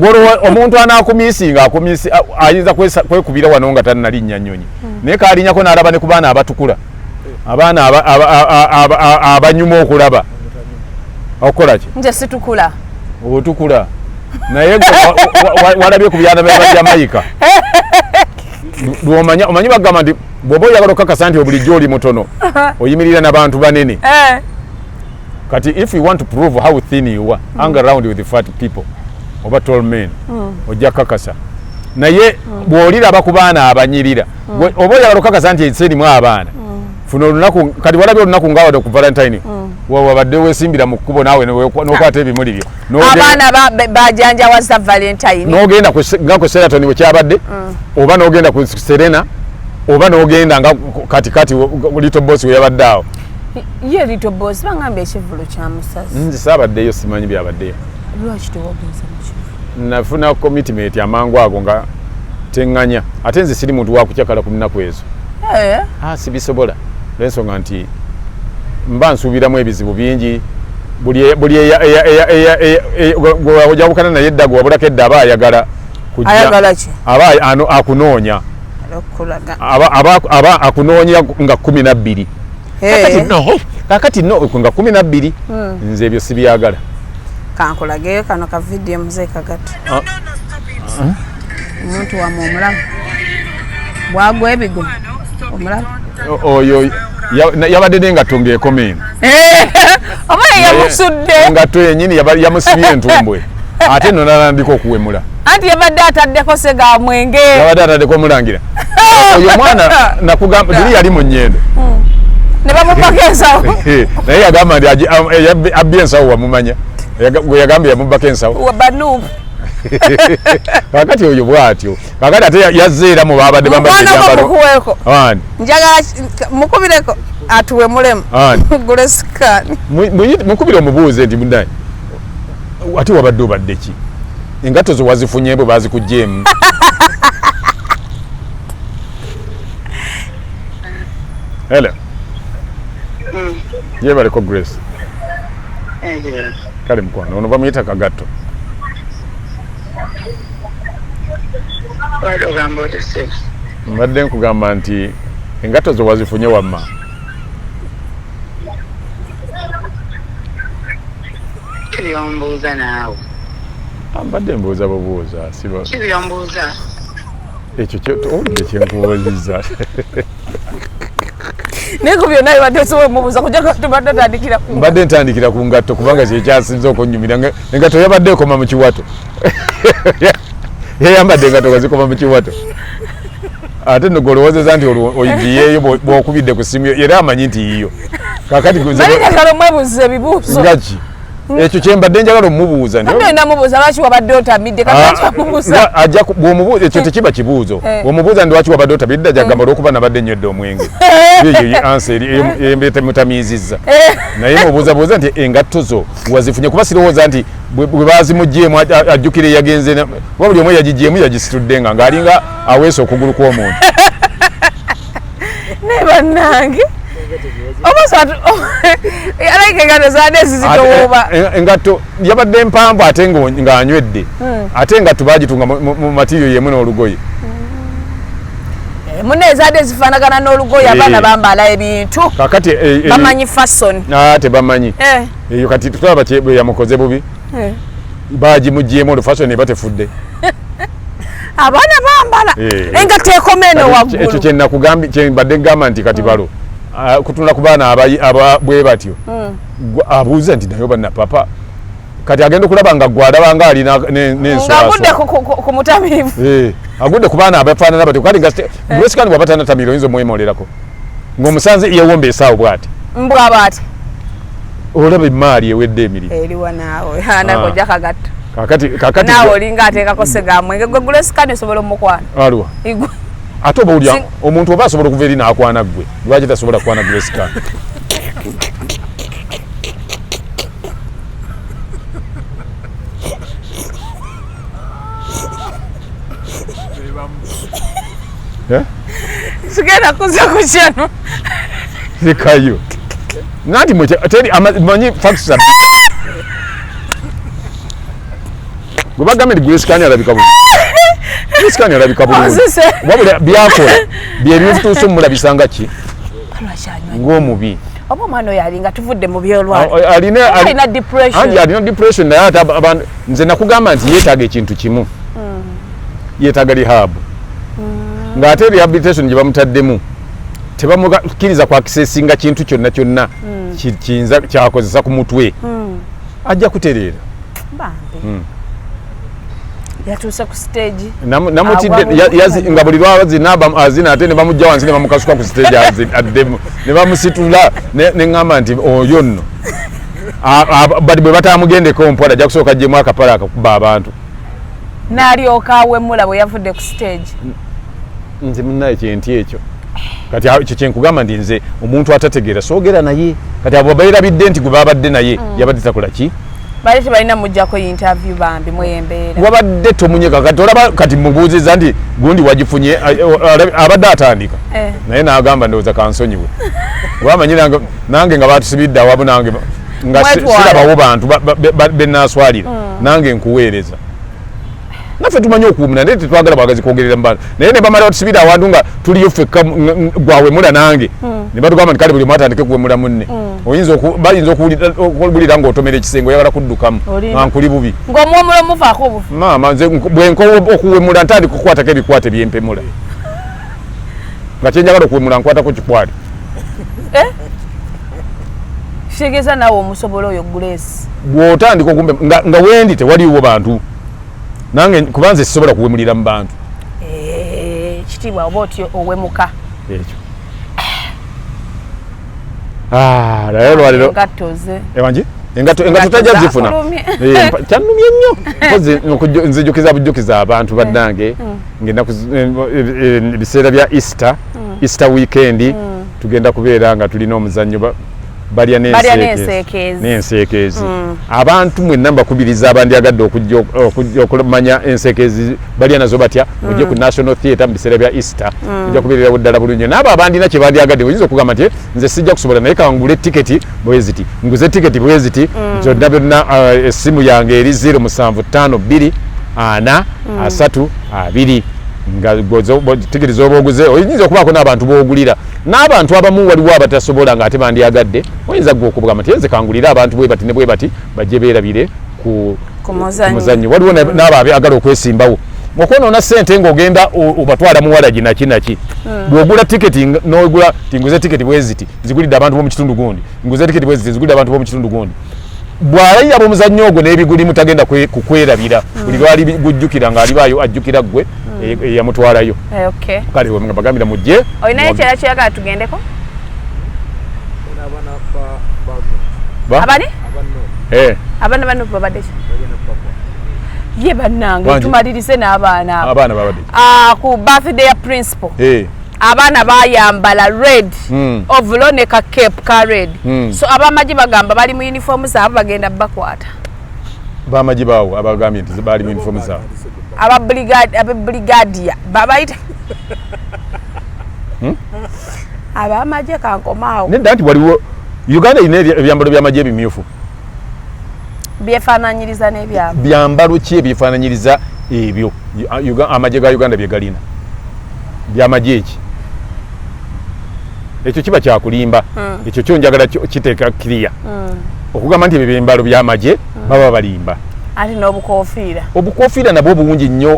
omuntu anaakumisinga ayinza kwekubira wano nga tannalinnya nnyonyi. Naye kaalinyako n'alaba ne ku baana abatukula. Abaana abanyuma okulaba. Okukola ki? Nze situkula. Otukula. Naye walabye ku byana bya Jamaica. Omanyi bagamba nti bw'oba oyagala okukakasa nti obulijjo oli mutono, oyimirira n'abantu banene. Kati if you want to prove how thin you are, hang around with the fat people oba tall men, ojja kukakasa. Naye bw'oliraba ku baana abanyirira, oba oyagala okukakasa nti ensi erimu abaana, funa olunaku, kati walabye olunaku nga wadde ku Valentine, wabadde weesimbira mu kkubo naawe n'okwata ebimuli byo. Abaana bajanjawaza Valentine. N'ogenda nga ku Sheraton we kyabadde, oba n'ogenda ku Serena, oba n'ogenda nga katikati Little Boss we yabadde awo. Ye Little Boss bangambye ekivvulu kya musazi. Nze saabaddeyo, simanyi byabaddeyo. Lwaki tewagenze mu kivvulu? Nafuna commitment amangu ago nga teŋŋanya. Ate nze siri muntu wa kukyakala ku nnaku ezo. Sibisobola. Lw'ensonga nti mba nsuubiramu ebizibu bingi. Buli ojawukana naye edda gwe wabulako edda aba ayagala kujja. Ayagala ki? Aba akunoonya. Aba akunoonya nga 12. Kakati no nga 12 nze ebyo sibyagala. Kankulageyo kano ka video mzee Kagatta. Omuntu wamwe omulamu bwagwa ebigo omulamu oyo yabadde n'engatto ng'ekoma eno. Oba ye yamusudde. Engatto yennyini yamusibye entumbwe. Ate nno n'atandika okuwemula. Anti yabadde ataddeko sega mwenge. Yabadde ataddeko omulangira. Oyo omwana nakugamba luli yali mu nnyendo. Ne bamubbako ensawo. Naye yagamba nti abbye ensawo wamumanya. Gwe yagambye yamubbako ensawo. Banuupu. Kaakati oyo bw'atyo. Kaakati ate yazze era mu baabadde bambadde ebyambalo. Mukwano Ani? Njagala mukubireko atuwemulemu. Ani? Gule sikaani. Mukubire omubuuze nti munnaye, ate wabadde obadde ki? Engatto zo wazifunye bwe baazikuggyeemu. Hello. Yebaleko Grace. Kale mukwano, ono bamuyita Kagatto. Mbadde nkugamba nti engatto zo wazifunye wamma. Kibyombuuza naawe. Mbadde mbuuza bubuuza, siba. Kibyombuuza. Ekyo owulidde kye nkubuuzizza. Naye ku byonna bibadde osobola omubuuza kujja tubadde otandikira ku Mbadde ntandikira ku ngatto kubanga kyekyasinze okunyumira. Engatto yabadde ekoma mu kiwato. Yayambadde engatto nga zikoma mu kiwato. Ate nno gw'olowoozeza nti olwo ogiyeeyo bw'okubidde ku ssimu era amanyi nti yiyo. Kaakati Bali njagala omwebuuza ebibuuzo. Nga ki? Ekyo kye mbadde njagala omubuuza nti Mbadde namubuuza lwaki wabadde otamidde, kati lwaki wamubuuza? Ajja bw'omubuuza ekyo tekiba kibuuzo. Bw'omubuuza nti lwaki wabadde otamidde, ajja kugamba olw'okuba nabadde nywedde omwenge. Eyo ye answer eri emutamiizizza. Naye mubuuzabuuza nti engatto zo wazifunye, kuba sirowooza nti bwe bazimuggyeemu ajjukira eyagenze kuba buli omu eyagiggyeemu yagisitudde nga ng'alinga aweesa okugulu kw'omuntu. Naye bannange alayika engatto zaadde ezizitowooba. Engatto yabadde mpanvu ate ng'anywedde, ate engatto baagitunga mu matiiriyo y'emu n'olugoye. Munne ezadde zifaanagana n'olugoye, abaana bambala ebintu. Kakati bamanyi fashion. Tebamanyi. Eyo kati tulaba bwe yamukoze bubi. Bagimuggyeemu olwo fashion eba tefudde. Abaana bambala engatto ekoma eno waggulu. Ekyo kye nakugambye, kye mbadde ngamba nti kati balo kutunula ku baana aba bwe batyo. Abuuza nti naye oba papa kati agenda okulaba nga gwe alaba nga alina n'enswaswa. Ng'agudde ku mutamiivu. Agudde ku baana abafaanana batyo, kale nga Grace Khan bw'aba tannatamiira oyinza omwemolerako ng'omusanze yeewomba esaawo bw'ati. Mbw'aba ati. Olaba emmaali ewedde emirimu. Eriwa naawe, nako ojja kagatto. Kakati naawe olinga ateekako segamwenge gwe Grace Khan osobola omukwana. Aliwa? Ate oba olya omuntu oba asobola okuva eri n'akwana ggwe, lwaki tasobola kukwana Grace Khan? Sigenda kuza ku kyano. Lekayo. Nanti mwe teri manyi facts. Gwe bagambye nti Grace Khan alabika bulungi. Grace Khan alabika bulungi. Wabula byakola bye bituuse omulabisa nga ki? Ng'omubi. Oba omwana oyo alinga tuvudde mu byolwali. Alina depression. Anti alina depression, naye ate abantu nze nakugamba nti yeetaaga ekintu kimu. Yeetaaga rehab. Ng'ate rehabilitation gye bamutaddemu tebamukkiriza kwakisesinga kintu kyonna kyonna kiyinza kyakozesa ku mutwe. Ajja kutereera. Bambi. Yatuuse ku stage. Namutidde nga buli lwazina azina ate ne bamugja wansi ne bamukasuka ku stage addemu ne bamusitula ne ŋŋamba nti oyo nno bali bwe batamugendeko mpola ajja kusooka aggyemu akapale akakuba abantu. N'alyoka awemula bwe yavudde ku stage. Nze munnaye kyenti ekyo. Kati ekyo kyenkugamba nti nze omuntu atategeera soogera naye. Kati abo beerabidde nti gwe babadde naye yabadde takola ki? Bali tebalina mujjako interview bambi mwembeera. Wabadde tomunyega kati olaba kati mubuuzizza nti gundi wagifunye abadde atandika. Naye n'agamba ndowooza kansonyiwe. Wamanyi nange nga batusibidde awamu nange nga sirabawo bantu be naaswalira nange nkuweereza. Naffe tumanyi okuwumula naye tetwagala bwagazi kwogerera mu bantu. Naye ne bamala batusibira awantu nga tuliyo ffekka gwawemula nange. Ne batugamba nti kale buli omu atandike kuwemula munne. Bayinza okuwulira ng'otomera ekisenge oyagala kuddukamu nga nkuli bubi. Ng'omuwemula omuvaako obufu. Maama nze bwe nkowa okuwemula ntandika okukwatako ebikwate byempemula. Nga kye njagala okuwemula nkwatako kikwate. Kitegeeza naawe omusobola oyo Grace. Bw'otandika okumpe nga wendi tewaliiwo bantu. Nange kuba nze sisobola kuwemulira mu bantu. Kitiibwa oba otyo owemuka. Ekyo. Naye olwaleero. Engatto ze. Ewangi? Engatto tajja zifuna. Kyannumye nnyo. Mpozi nzijukiza bujjukiza abantu bannange ng'ennaku ebiseera bya Easter, Easter weekend tugenda kubeera nga tulina omuzannyo balya n'enseekeezi. Abantu mwenna mbakubiriza abandyagadde okujja okumanya enseekeezi balya nazo batya, mujje ku National Theatre mu biseera bya Easter. Mujja kubeererawo ddala bulungi. N'abo abandina kye bandyagadde oyinza okugamba nti nze sijja kusobola naye kangule tiketi bwe ziti, nguze tiketi bwe ziti zonna byonna. Essimu yange eri 0752 4 3 2 nga tiketi z'oba oguze oyinza okubaako n'abantu b'ogulira. N'abantu abamu waliwo abatasobola ng'ate bandyagadde, oyinza gwe okugamba nti nze kangulire abantu bwe bati ne bwe bati bajje beerabire ku muzannyo. Waliwo n'abo abaagala okwesimbawo. Okwonoona ssente ng'ogenda obatwala muwalagi naki naki. Bw'ogula tiketi n'ogula ti nguze tiketi bweziti nzigulidde abantu b'omu kitundu gundi, nguze tiketi bweziti nzigulidde abantu b'omu kitundu gundi, bw'alayiraba omuzannyo ogwo n'ebigulimu tagenda kukwerabira. Buli lwali gujjukira ng'alibaayo ajjukira ggwe eyamutwalayo. Kale nga bagambira mujje. Olinayo ekirala kyoyagala tugendeko? Abani? Abaana bano babadde ki? Ye bannange, tumalirize n'abaana abo. Abaana babadde Ku birthday ya principal abaana bayambala red overall ne ka cape ka red. So abamagye bagamba bali mu uniform zaabwe, bagenda bakwata. Bamagye baawo abagambye nti baali mu uniform zaabwe? Aba brigadier babayita abamagye, kankomaawo. Nedda, nti waliwo Uganda erina ebyambalo by'amagye ebimyufu. Byefaananyiriza n'ebyabwe. Byambalo ki ebyefaananyiriza ebyo amagye ga Uganda bye galina? Byamagye eki? Ekyo kiba kyakulimba. Ekyo kyo njagala kiteeka clear. Okugamba nti ebyo byembalo byamagye, baba balimba. Ate n'obukofiira. Obukofiira nabwo bulungi nnyo,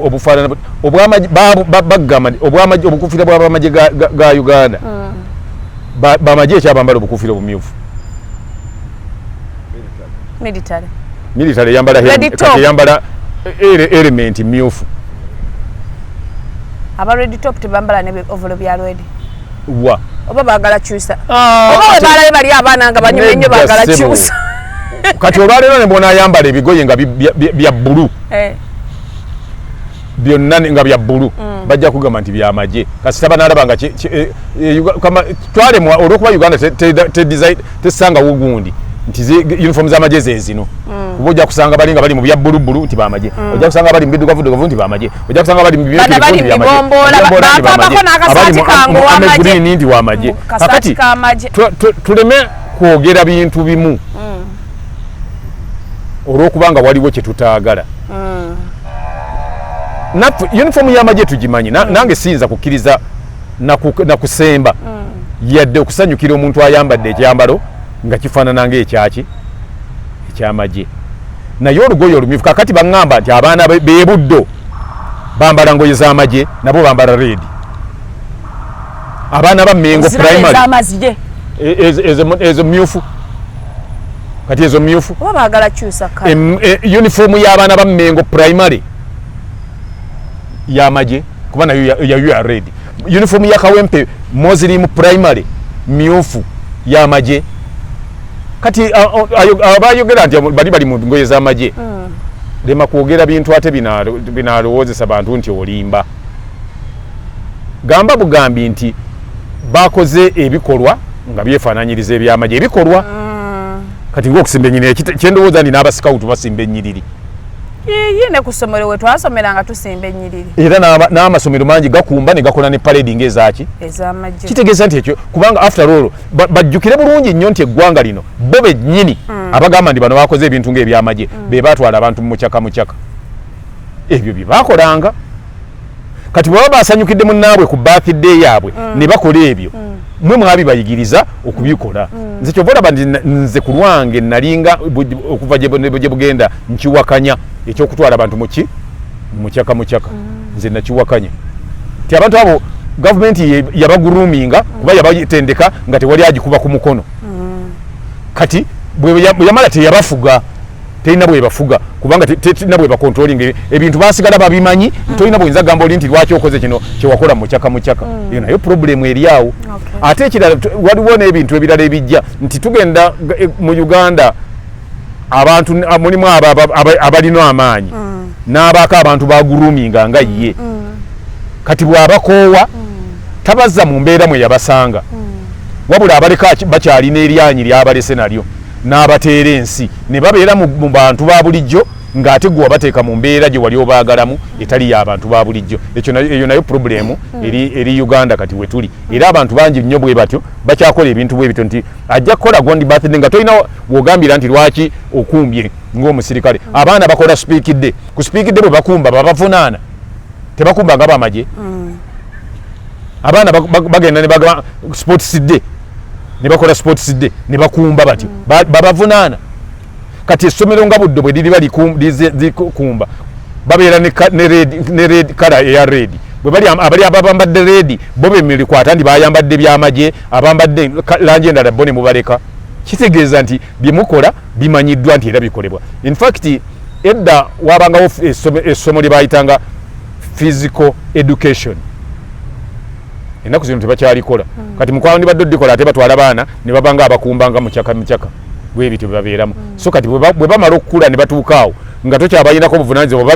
obufaanana obwamagye bagamba nti obwamagye, obukofiira bw'abamagye ga Uganda. Bamagye ekyabambala obukofiira obumyufu? Military. Military eyambala Red top. Kati eyambala element myufu. Aba red top tebambala ne overall bya red? Wa? Oba baagala kyusa? Ah, Oba we balabe bali abaana nga banyumye nnyo, Nedda, baagala ssebo. kyusa. Kati olwaleero ne bw'onaayambala ebigoye nga bya bbulu byonna nga bya bbulu, bajja kugamba nti byamagye. Kasita banaalaba nga twalemwa olwokuba Uganda tessangawo gundi nti uniform z'amagye ze zino. Kuba ojja kusanga bali nga bali mu bya bbulubbulu nti bamagye, ojja kusanga bali mu biddugavudugavu nti bamagye, ojja kusanga bali mu Bano bimyukirivu bali nti mu byamagye, bibomboola, Abali nti bampabako bamagye, n'akasaati abali kange mu army ow'amagye. green nti wamagye. Mu kasaati Kakati k'amagye. tuleme kwogera bintu bimu olw'okuba nga waliwo kye tutaagala. Naffe uniform y'amagye tugimanyi. Nange siyinza kukkiriza nakusemba yadde okusanyukira omuntu ayambadde ekyambalo nga kifaanana ng'ekyaki ekyamagye, naye olugoye olumyufu. Kakati baŋŋamba nti abaana b'ebuddo bambala ngoye z'amagye, nabo bambala red. Abaana ba Mengo Ziraba Primary ez'amazigye. Ezo myufu, kati ezo myufu. Oba baagala kyusa kale. Uniform y'abaana ba Mengo Primary y'amagye, kuba nayo yayo ya red. Uniform ya Kawempe Muslim Primary myufu, y'amagye. Kati abayogera nti bali mu ngoye z'amagye, lema kwogera bintu ate binalowoozesa bantu nti olimba. Gamba bugambi nti bakoze ebikolwa nga byefaananyiriza ebyamagye, ebikolwa kati ngaokusimba ennyiriri. Kyendowooza nti n'abasikawutu basimba ennyiriri. Yiyi, ne ku ssomero we twasomera nga tusimba ennyiriri. Era n'amasomero mangi gakumba ne gakola ne parade ng'ezaaki? Ez'amagye. Kitegeeza nti ekyo, kubanga after all bajjukire bulungi nnyo nti eggwanga lino bo bennyini abagamba nti bano bakoze ebintu ng'ebyamagye be batwala abantu mu mucyaka mucyaka, ebyo bye bakolanga. Kati bwe baba basanyukidde munnaabwe ku birthday yaabwe ne bakola ebyo, mwe mwabibayigiriza okubikola. Nze kyova olaba nti nze ku lwange nalinga okuva gye bugenda nkiwakanya ekyokutwala abantu muki mucyaka mucyaka. Nze nakiwakanya ti abantu abo gavumenti yabagroominga kuba yabatendeka nga tewali agikuba ku mukono. Kati bwe yamala teyabafuga, terina bwebafuga, kubanga terina bwebacontrollinga ebintu, basigala babimanyi. Tolina bwoyinza gamba oli nti lwaki okoze kino kyewakola mucyaka mucyaka. Eyo nayo problemu eri awo. Ate ekirala, waliwo n'ebintu ebirala ebijja nti tugenda mu Uganda abantu mulimu abo abalina amaanyi n'abaako abantu bagroominga nga ye. Kati bw'abakoowa tabazza mu mbeera mwe yabasanga, wabula abaleka bakyalina eryanyi lyabalese nalyo n'abateera ensi ne babeera mu bantu ba bulijjo, ng'ate gwe wabateeka mu mbeera gye wali obaagalamu etali y'abantu ba bulijjo. Ekyo eyo nayo problemu eri Uganda kati we tuli. Era abantu bangi nnyo bwe batyo bakyakola ebintu bwe bityo nti ajja kukola gondi birthday nga tolina wogambira nti lwaki okumbye ng'omusirikale. Abaana bakola speech day, ku speech day bwe bakumba babavunaana, tebakumba nga bamagye. Abaana bagenda ne bagamba sports day, ne bakola sports day ne bakumba batyo, babavunaana. Kati essomero nga Buddo bwe liriba likumba Babeera ne red color, eya red. Bwe bali abali abambadde red bo bemirikwata nti bayambadde byamagye, abambadde langi endala bo ne mubaleka. Kitegeeza nti byemukola bimanyiddwa nti era bikolebwa. In fact, edda wabangawo essomo lye bayitanga physical education. Ennaku zino tebakyalikola. Kati mukwandibadde odikola, ate batwala baana ne babanga abakumbanga mukyaka mukyaka bwe bityo bwe babeeramu. So kati bwe bamala okukula ne batuuka awo nga tokyabayinako obuvunanyizibwa,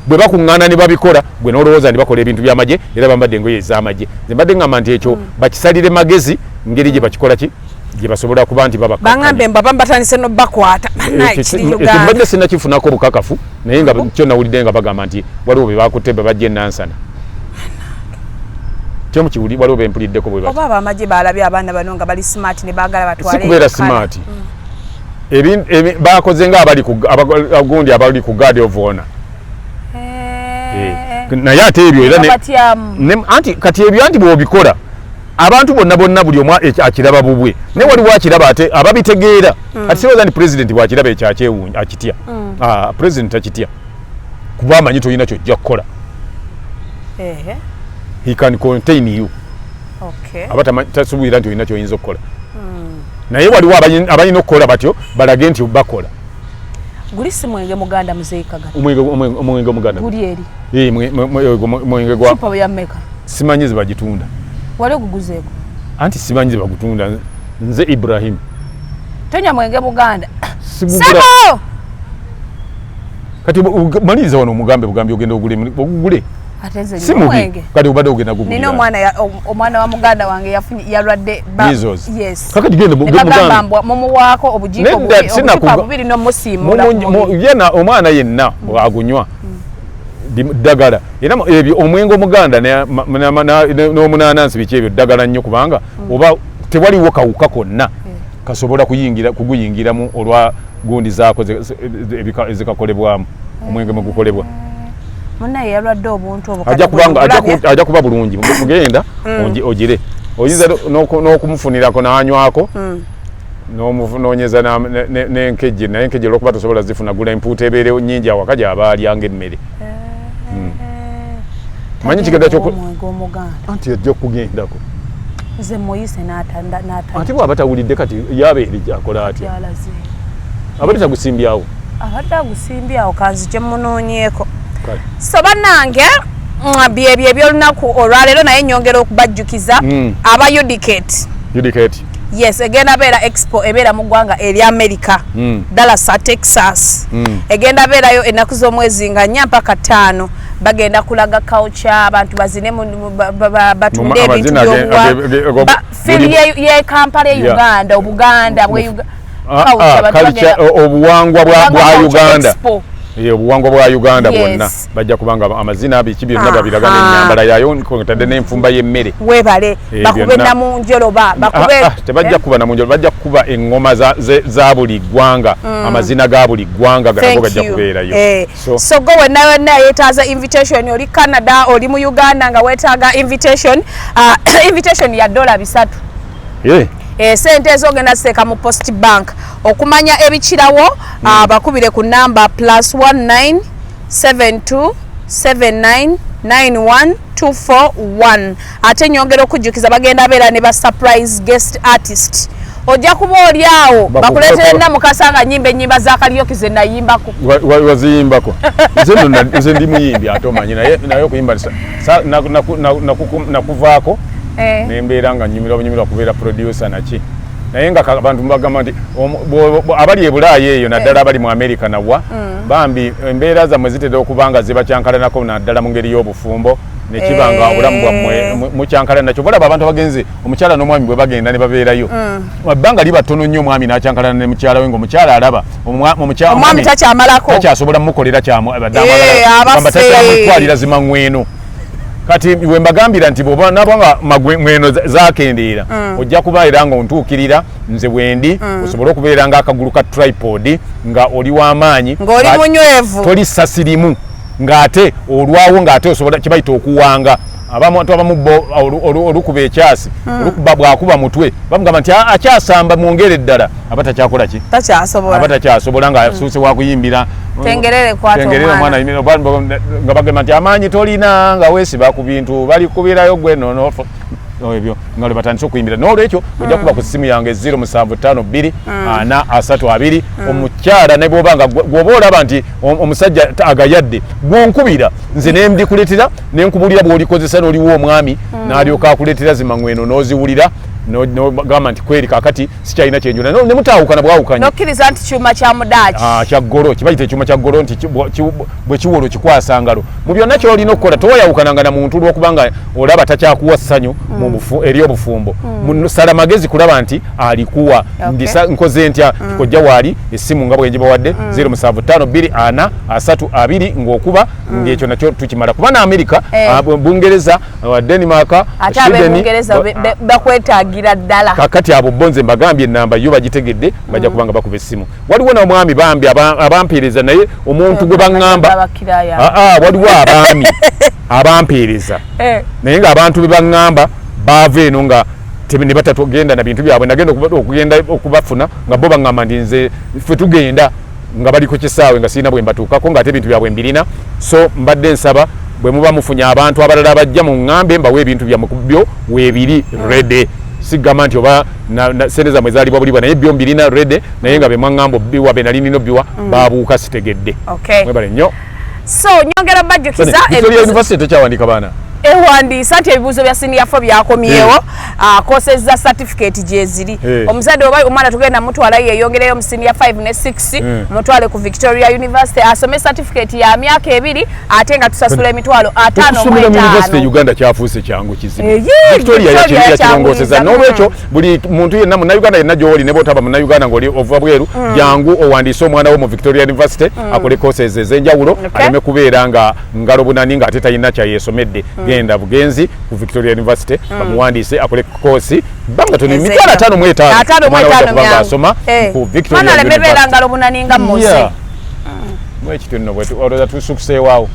bwe bakuŋŋaana ne babikola, gwe n'olowooza nti bakola ebintu by'amagye era bambadde engoye ez'amagye. Nze mbadde ŋŋamba nti ekyo bakisalire magezi, ngeri gye bakikola ki gye basobola kuba nti babakkakkanya. Baŋŋambe mbu abamu batandise nobakwata. Banaye, kiri Ekyo Uganda. Mbadde sinnakifunako bukakafu, naye nga kyo nawulidde nga bagamba nti waliwo be bakutte be bajja enansana kyo mukiwuli, waliwo bempuliddeko bwe bati. Oba abamagye balabye abaana bano nga bali smart ne baagala Si batwale kubeera kala. smart. Bakoze nga abali ku gundi, abali ku guard of honor. Naye ate ebyo era Babatyamu. Anti kati ebyo, anti bw'obikola abantu bonna bonna buli omu akiraba bubwe, naye waliwo akiraba ate ababitegeera. Ati sirowooza nti president bw'akiraba ekyo akyewuunya, akitya. Ah, president takitya kuba amanyi tolina kyojja kukola. He can contain you. Aba tasuubira nti olina kyoyinza okukola, naye waliwo abalina okukola batyo balage nti bakola. Guli si mwenge muganda, muzeeyi Kagata? Omwenge omuganda. Guli eri. Eh, mwenge gwa Cupa ya mmeka? Simanyi zebagitunda. Wali oguguzeeko? Anti simanyi zebagutunda, nze Ibrahim. Tonya mwenge buganda? Sigugula. Sebo. Kati maliriza wano, omugambe bugambi ogenda ogule, ogugule. Ate nze Si nywa mubi. mwenge. Kati obadde ogenda gugulira? Nina omwana omwana wa muganda wange yafunye, yalwadde Measles. Yes. Kakati genda Ne bagamba mugambe. mbwa mumuwaako obujiiko Nedda, bubiri, obucupa bubiri n'omusiimuula ku mubiri. Yena omwana yenna bwagunywa ddagala era ebyo omwenge omuganda n'omunanansi biki ebyo ddagala nnyo, kubanga oba tewaliwo kawuka konna kasobola kuyingira kuguyingiramu olwa gundi zaako ezikakolebwamu, omwenge mwe gukolebwa. Munnaye yalwadde obuntu obwo. Ajja Kati kubanga bwe bulabye. Ajja kuba bulungi. Mugenda ogire oyinza n'okumufunirako n'anywako n'omunoonyeza n'enkejje, naye enkejje olwokuba tosobola zifuna, gula empuuta ebeerewo nnyingi awaka gy'aba alyanga emmere. Manyi kigenda Omwenge omuganda. Anti ajja kugendako. Nze muyise n'ata. Ate bw'aba tawulidde, kati yabeere akola atya? Yalaze. Abadde tagusimbyawo? Abadde agusimbye awo, kanzije munoonyeeko. Kale. So bannange, byebyo ebyolunaku olwaleero, naye nyongera okubajjukiza aba Udicate. Udicate. Yes, egenda beera expo ebeera mu ggwanga erya America, Dallas, Texas. Egenda beerayo ennaku z'omwezi nga 4 mpaka 5. Bagenda kulaga culture, abantu bazine batunde ebintu Amazina by'obuwa feel ye Kampala e Uganda, Obuganda bwe Ah, culture, abantu culture, obuwangwa Obuganda bwa Culture Uganda. Expo. Eh, obuwangwa bwa Uganda bwonna bajja kubanga amazina biki byonna babiraga n'ennyambala yaayo, tadde n'enfumba y'emmere. Webale. Eh, bakube byonna. Namunjoloba bakube. Ah, ah, tebajja kuba namunjolo, bajja kukuba eŋŋoma za buli ggwanga, amazina ga buli ggwanga ganago Thank gajja you. kubeerayo. Eh, So, so go wenna wenna yeetaaza invitation, oli Canada, oli mu Uganda nga weetaaga invitation, invitation ya $300. Eh, sente ezo ogenda ziteeka mu Post Bank. Okumanya ebikirawo, bakubire ku namba +19 72 79 91 241. Ate nyongera okujjukiza, bagenda beera ne ba surprise guest artist. Ojja kuba oli awo bakuleetere Namukasa nga nyimba ennyimba za karaoke ze nayimbako. Waziyimbako? Nze nno nze ndi muyimbi ate omanyi, naye okuyimba nakuvaako nembeera nga nyumirwa bunyumirwa kubeera producer naki, naye nga abantu bagamba nti abali e Bulaaya eyo, naddala abali mu America nawa, bambi embeera zammwe zitera okuba nga zibakyankalanako, naddala mu ngeri y'obufumbo, nekiba nga obulamu bwammwe mukyankalana nakyo. Bolaba abantu abagenze, omukyala n'omwami bwe bagenda ne babeerayo, ebbanga liba ttono nnyo omwami n'akyankalana ne mukyala we, ng'omukyala alaba omwami takyamalako. Takyasobola mumukolera kyamu abadde Eh, amwagala. abaffe. Takyamutwalira zimaŋŋweno. Kati we mbagambira nti bw'oba nabanga magweno zakendeera, ojja kuba era nga ontuukirira nze bwendi, osobole okubeera nga akagulu ka tripod, nga oli w'amaanyi, Ng'oli munywevu. Toli sasirimu, ng'ate olwawo, ng'ate osobola kibayita okuwanga. Abamu abamu bo olukuba ekyasi, olukuba bwakuba mutwe bamugamba nti akyasamba, mwongere ddala, aba takyakola ki? Takyasobola. Aba takyasobola nga asuuse wakuyimbira. Tengerere kwata Tengerere. Omwana. Omwana nga bagamba nti amaanyi tolina nga weesiba ku bintu balikubirayo gwe nonofa ebyo nga lwe batandise okuyimbira. N'olwekyo ojja kuba ku ssimu yange 0752 4 3 2. Omukyala ne bwoba nga gwoba olaba nti omusajja agayadde, gwonkubira nze nendikuleetera nenkubulira bw'olikozesa n'oliwa omwami, n'alyoka akuleetera zimaŋweno n'oziwulira, nogamba nti kweri kakati sikyalina kyenjula. Ne mutaawukana bwawukanye. Nokkiriza nti kyuma kya mudaaki. Ah, kya ggolo, kibayita ekyuma kya ggolo nti bwe kiwolo kikwasa ngalo. Mu byonna kyolina okukola, tewayawukananga na muntu lwokubanga olaba takyakuwa ssanyu mu eri obufumbo. Sala magezi kulaba nti alikuwa. Ndisa nkoze ntya? Kojja waali essimu nga bwengibawadde 0752 4 3 2 ng'okuba ng'ekyo nakyo tukimala kuba na Amerika, ah, Bungereza, Denmark, Ate Sweden, ab'Ebungereza bakwetaagira ddala. Kakati abo bo nze mbagambye enamba yo bagitegedde, bajja kubanga bakuba essimu. Waliwo n'omwami bambi abampeereza, naye omuntu gwe baŋŋamba Abakiraya. Ah, ah, waliwo abaami abampeereza, naye ng'abantu be baŋŋamba baava eno nga ne batatugenda na bintu byabwe. Nagenda okugenda okubafuna nga bo baŋŋamba nti nze ffe tugenda nga bali ku kisaawe, nga sirina bwe mbatuukako, ng'ate ebintu byabwe mbirina. So mbadde nsaba bwe muba mufunye abantu abalala abajja mu ŋŋambe mbawe ebintu byammwe, ku byo weebiri ready. Sigamba nti oba sente zammwe zaalibwa bulibwa, naye byo mbirina ready, naye nga be mwaŋŋamba obbiwa be nali nina obbiwa baabuuka, sitegedde. Mwebale nnyo. So nyongera bajjukiza Victoria University tekyawandika baana. Ewandiisa nti ebibuuzo bya senior 4 byakomyewo. Courses za certificate gyeziri. Omuzadde oba omwana tugenda mutwala yeyongereyo mu senior 5 ne 6, mutwale ku Victoria University asome certificate ya myaka 2, ate nga tusasula emitwalo ataano mu Okusomera mu university etaano. Uganda kyafuuse kyangu kizibu. Victoria Victoria yakirongoseza. kyanguyiza. N'olwekyo buli muntu yenna Munnayuganda yenna gy'oli, ne bwotaba Munnayuganda ng'oli ova bweru, jangu owandiise omwana wo mu Victoria University akole courses ez'enjawulo, aleme kubeera nga ngalo bunani ng'ate talina kyayeesomedde. Genda bugenzi ku Victoria University bamuwandiise akole course banga tono Ez'enjawulo. 550. Ataano mu Omwana etaano wajja kuba myangu. ng'asoma ku Victoria Mwana aleme beera University. ngalo bunani nga muse. Yeah. Mwekityo nno bwe olowooza tusukuseewaawo.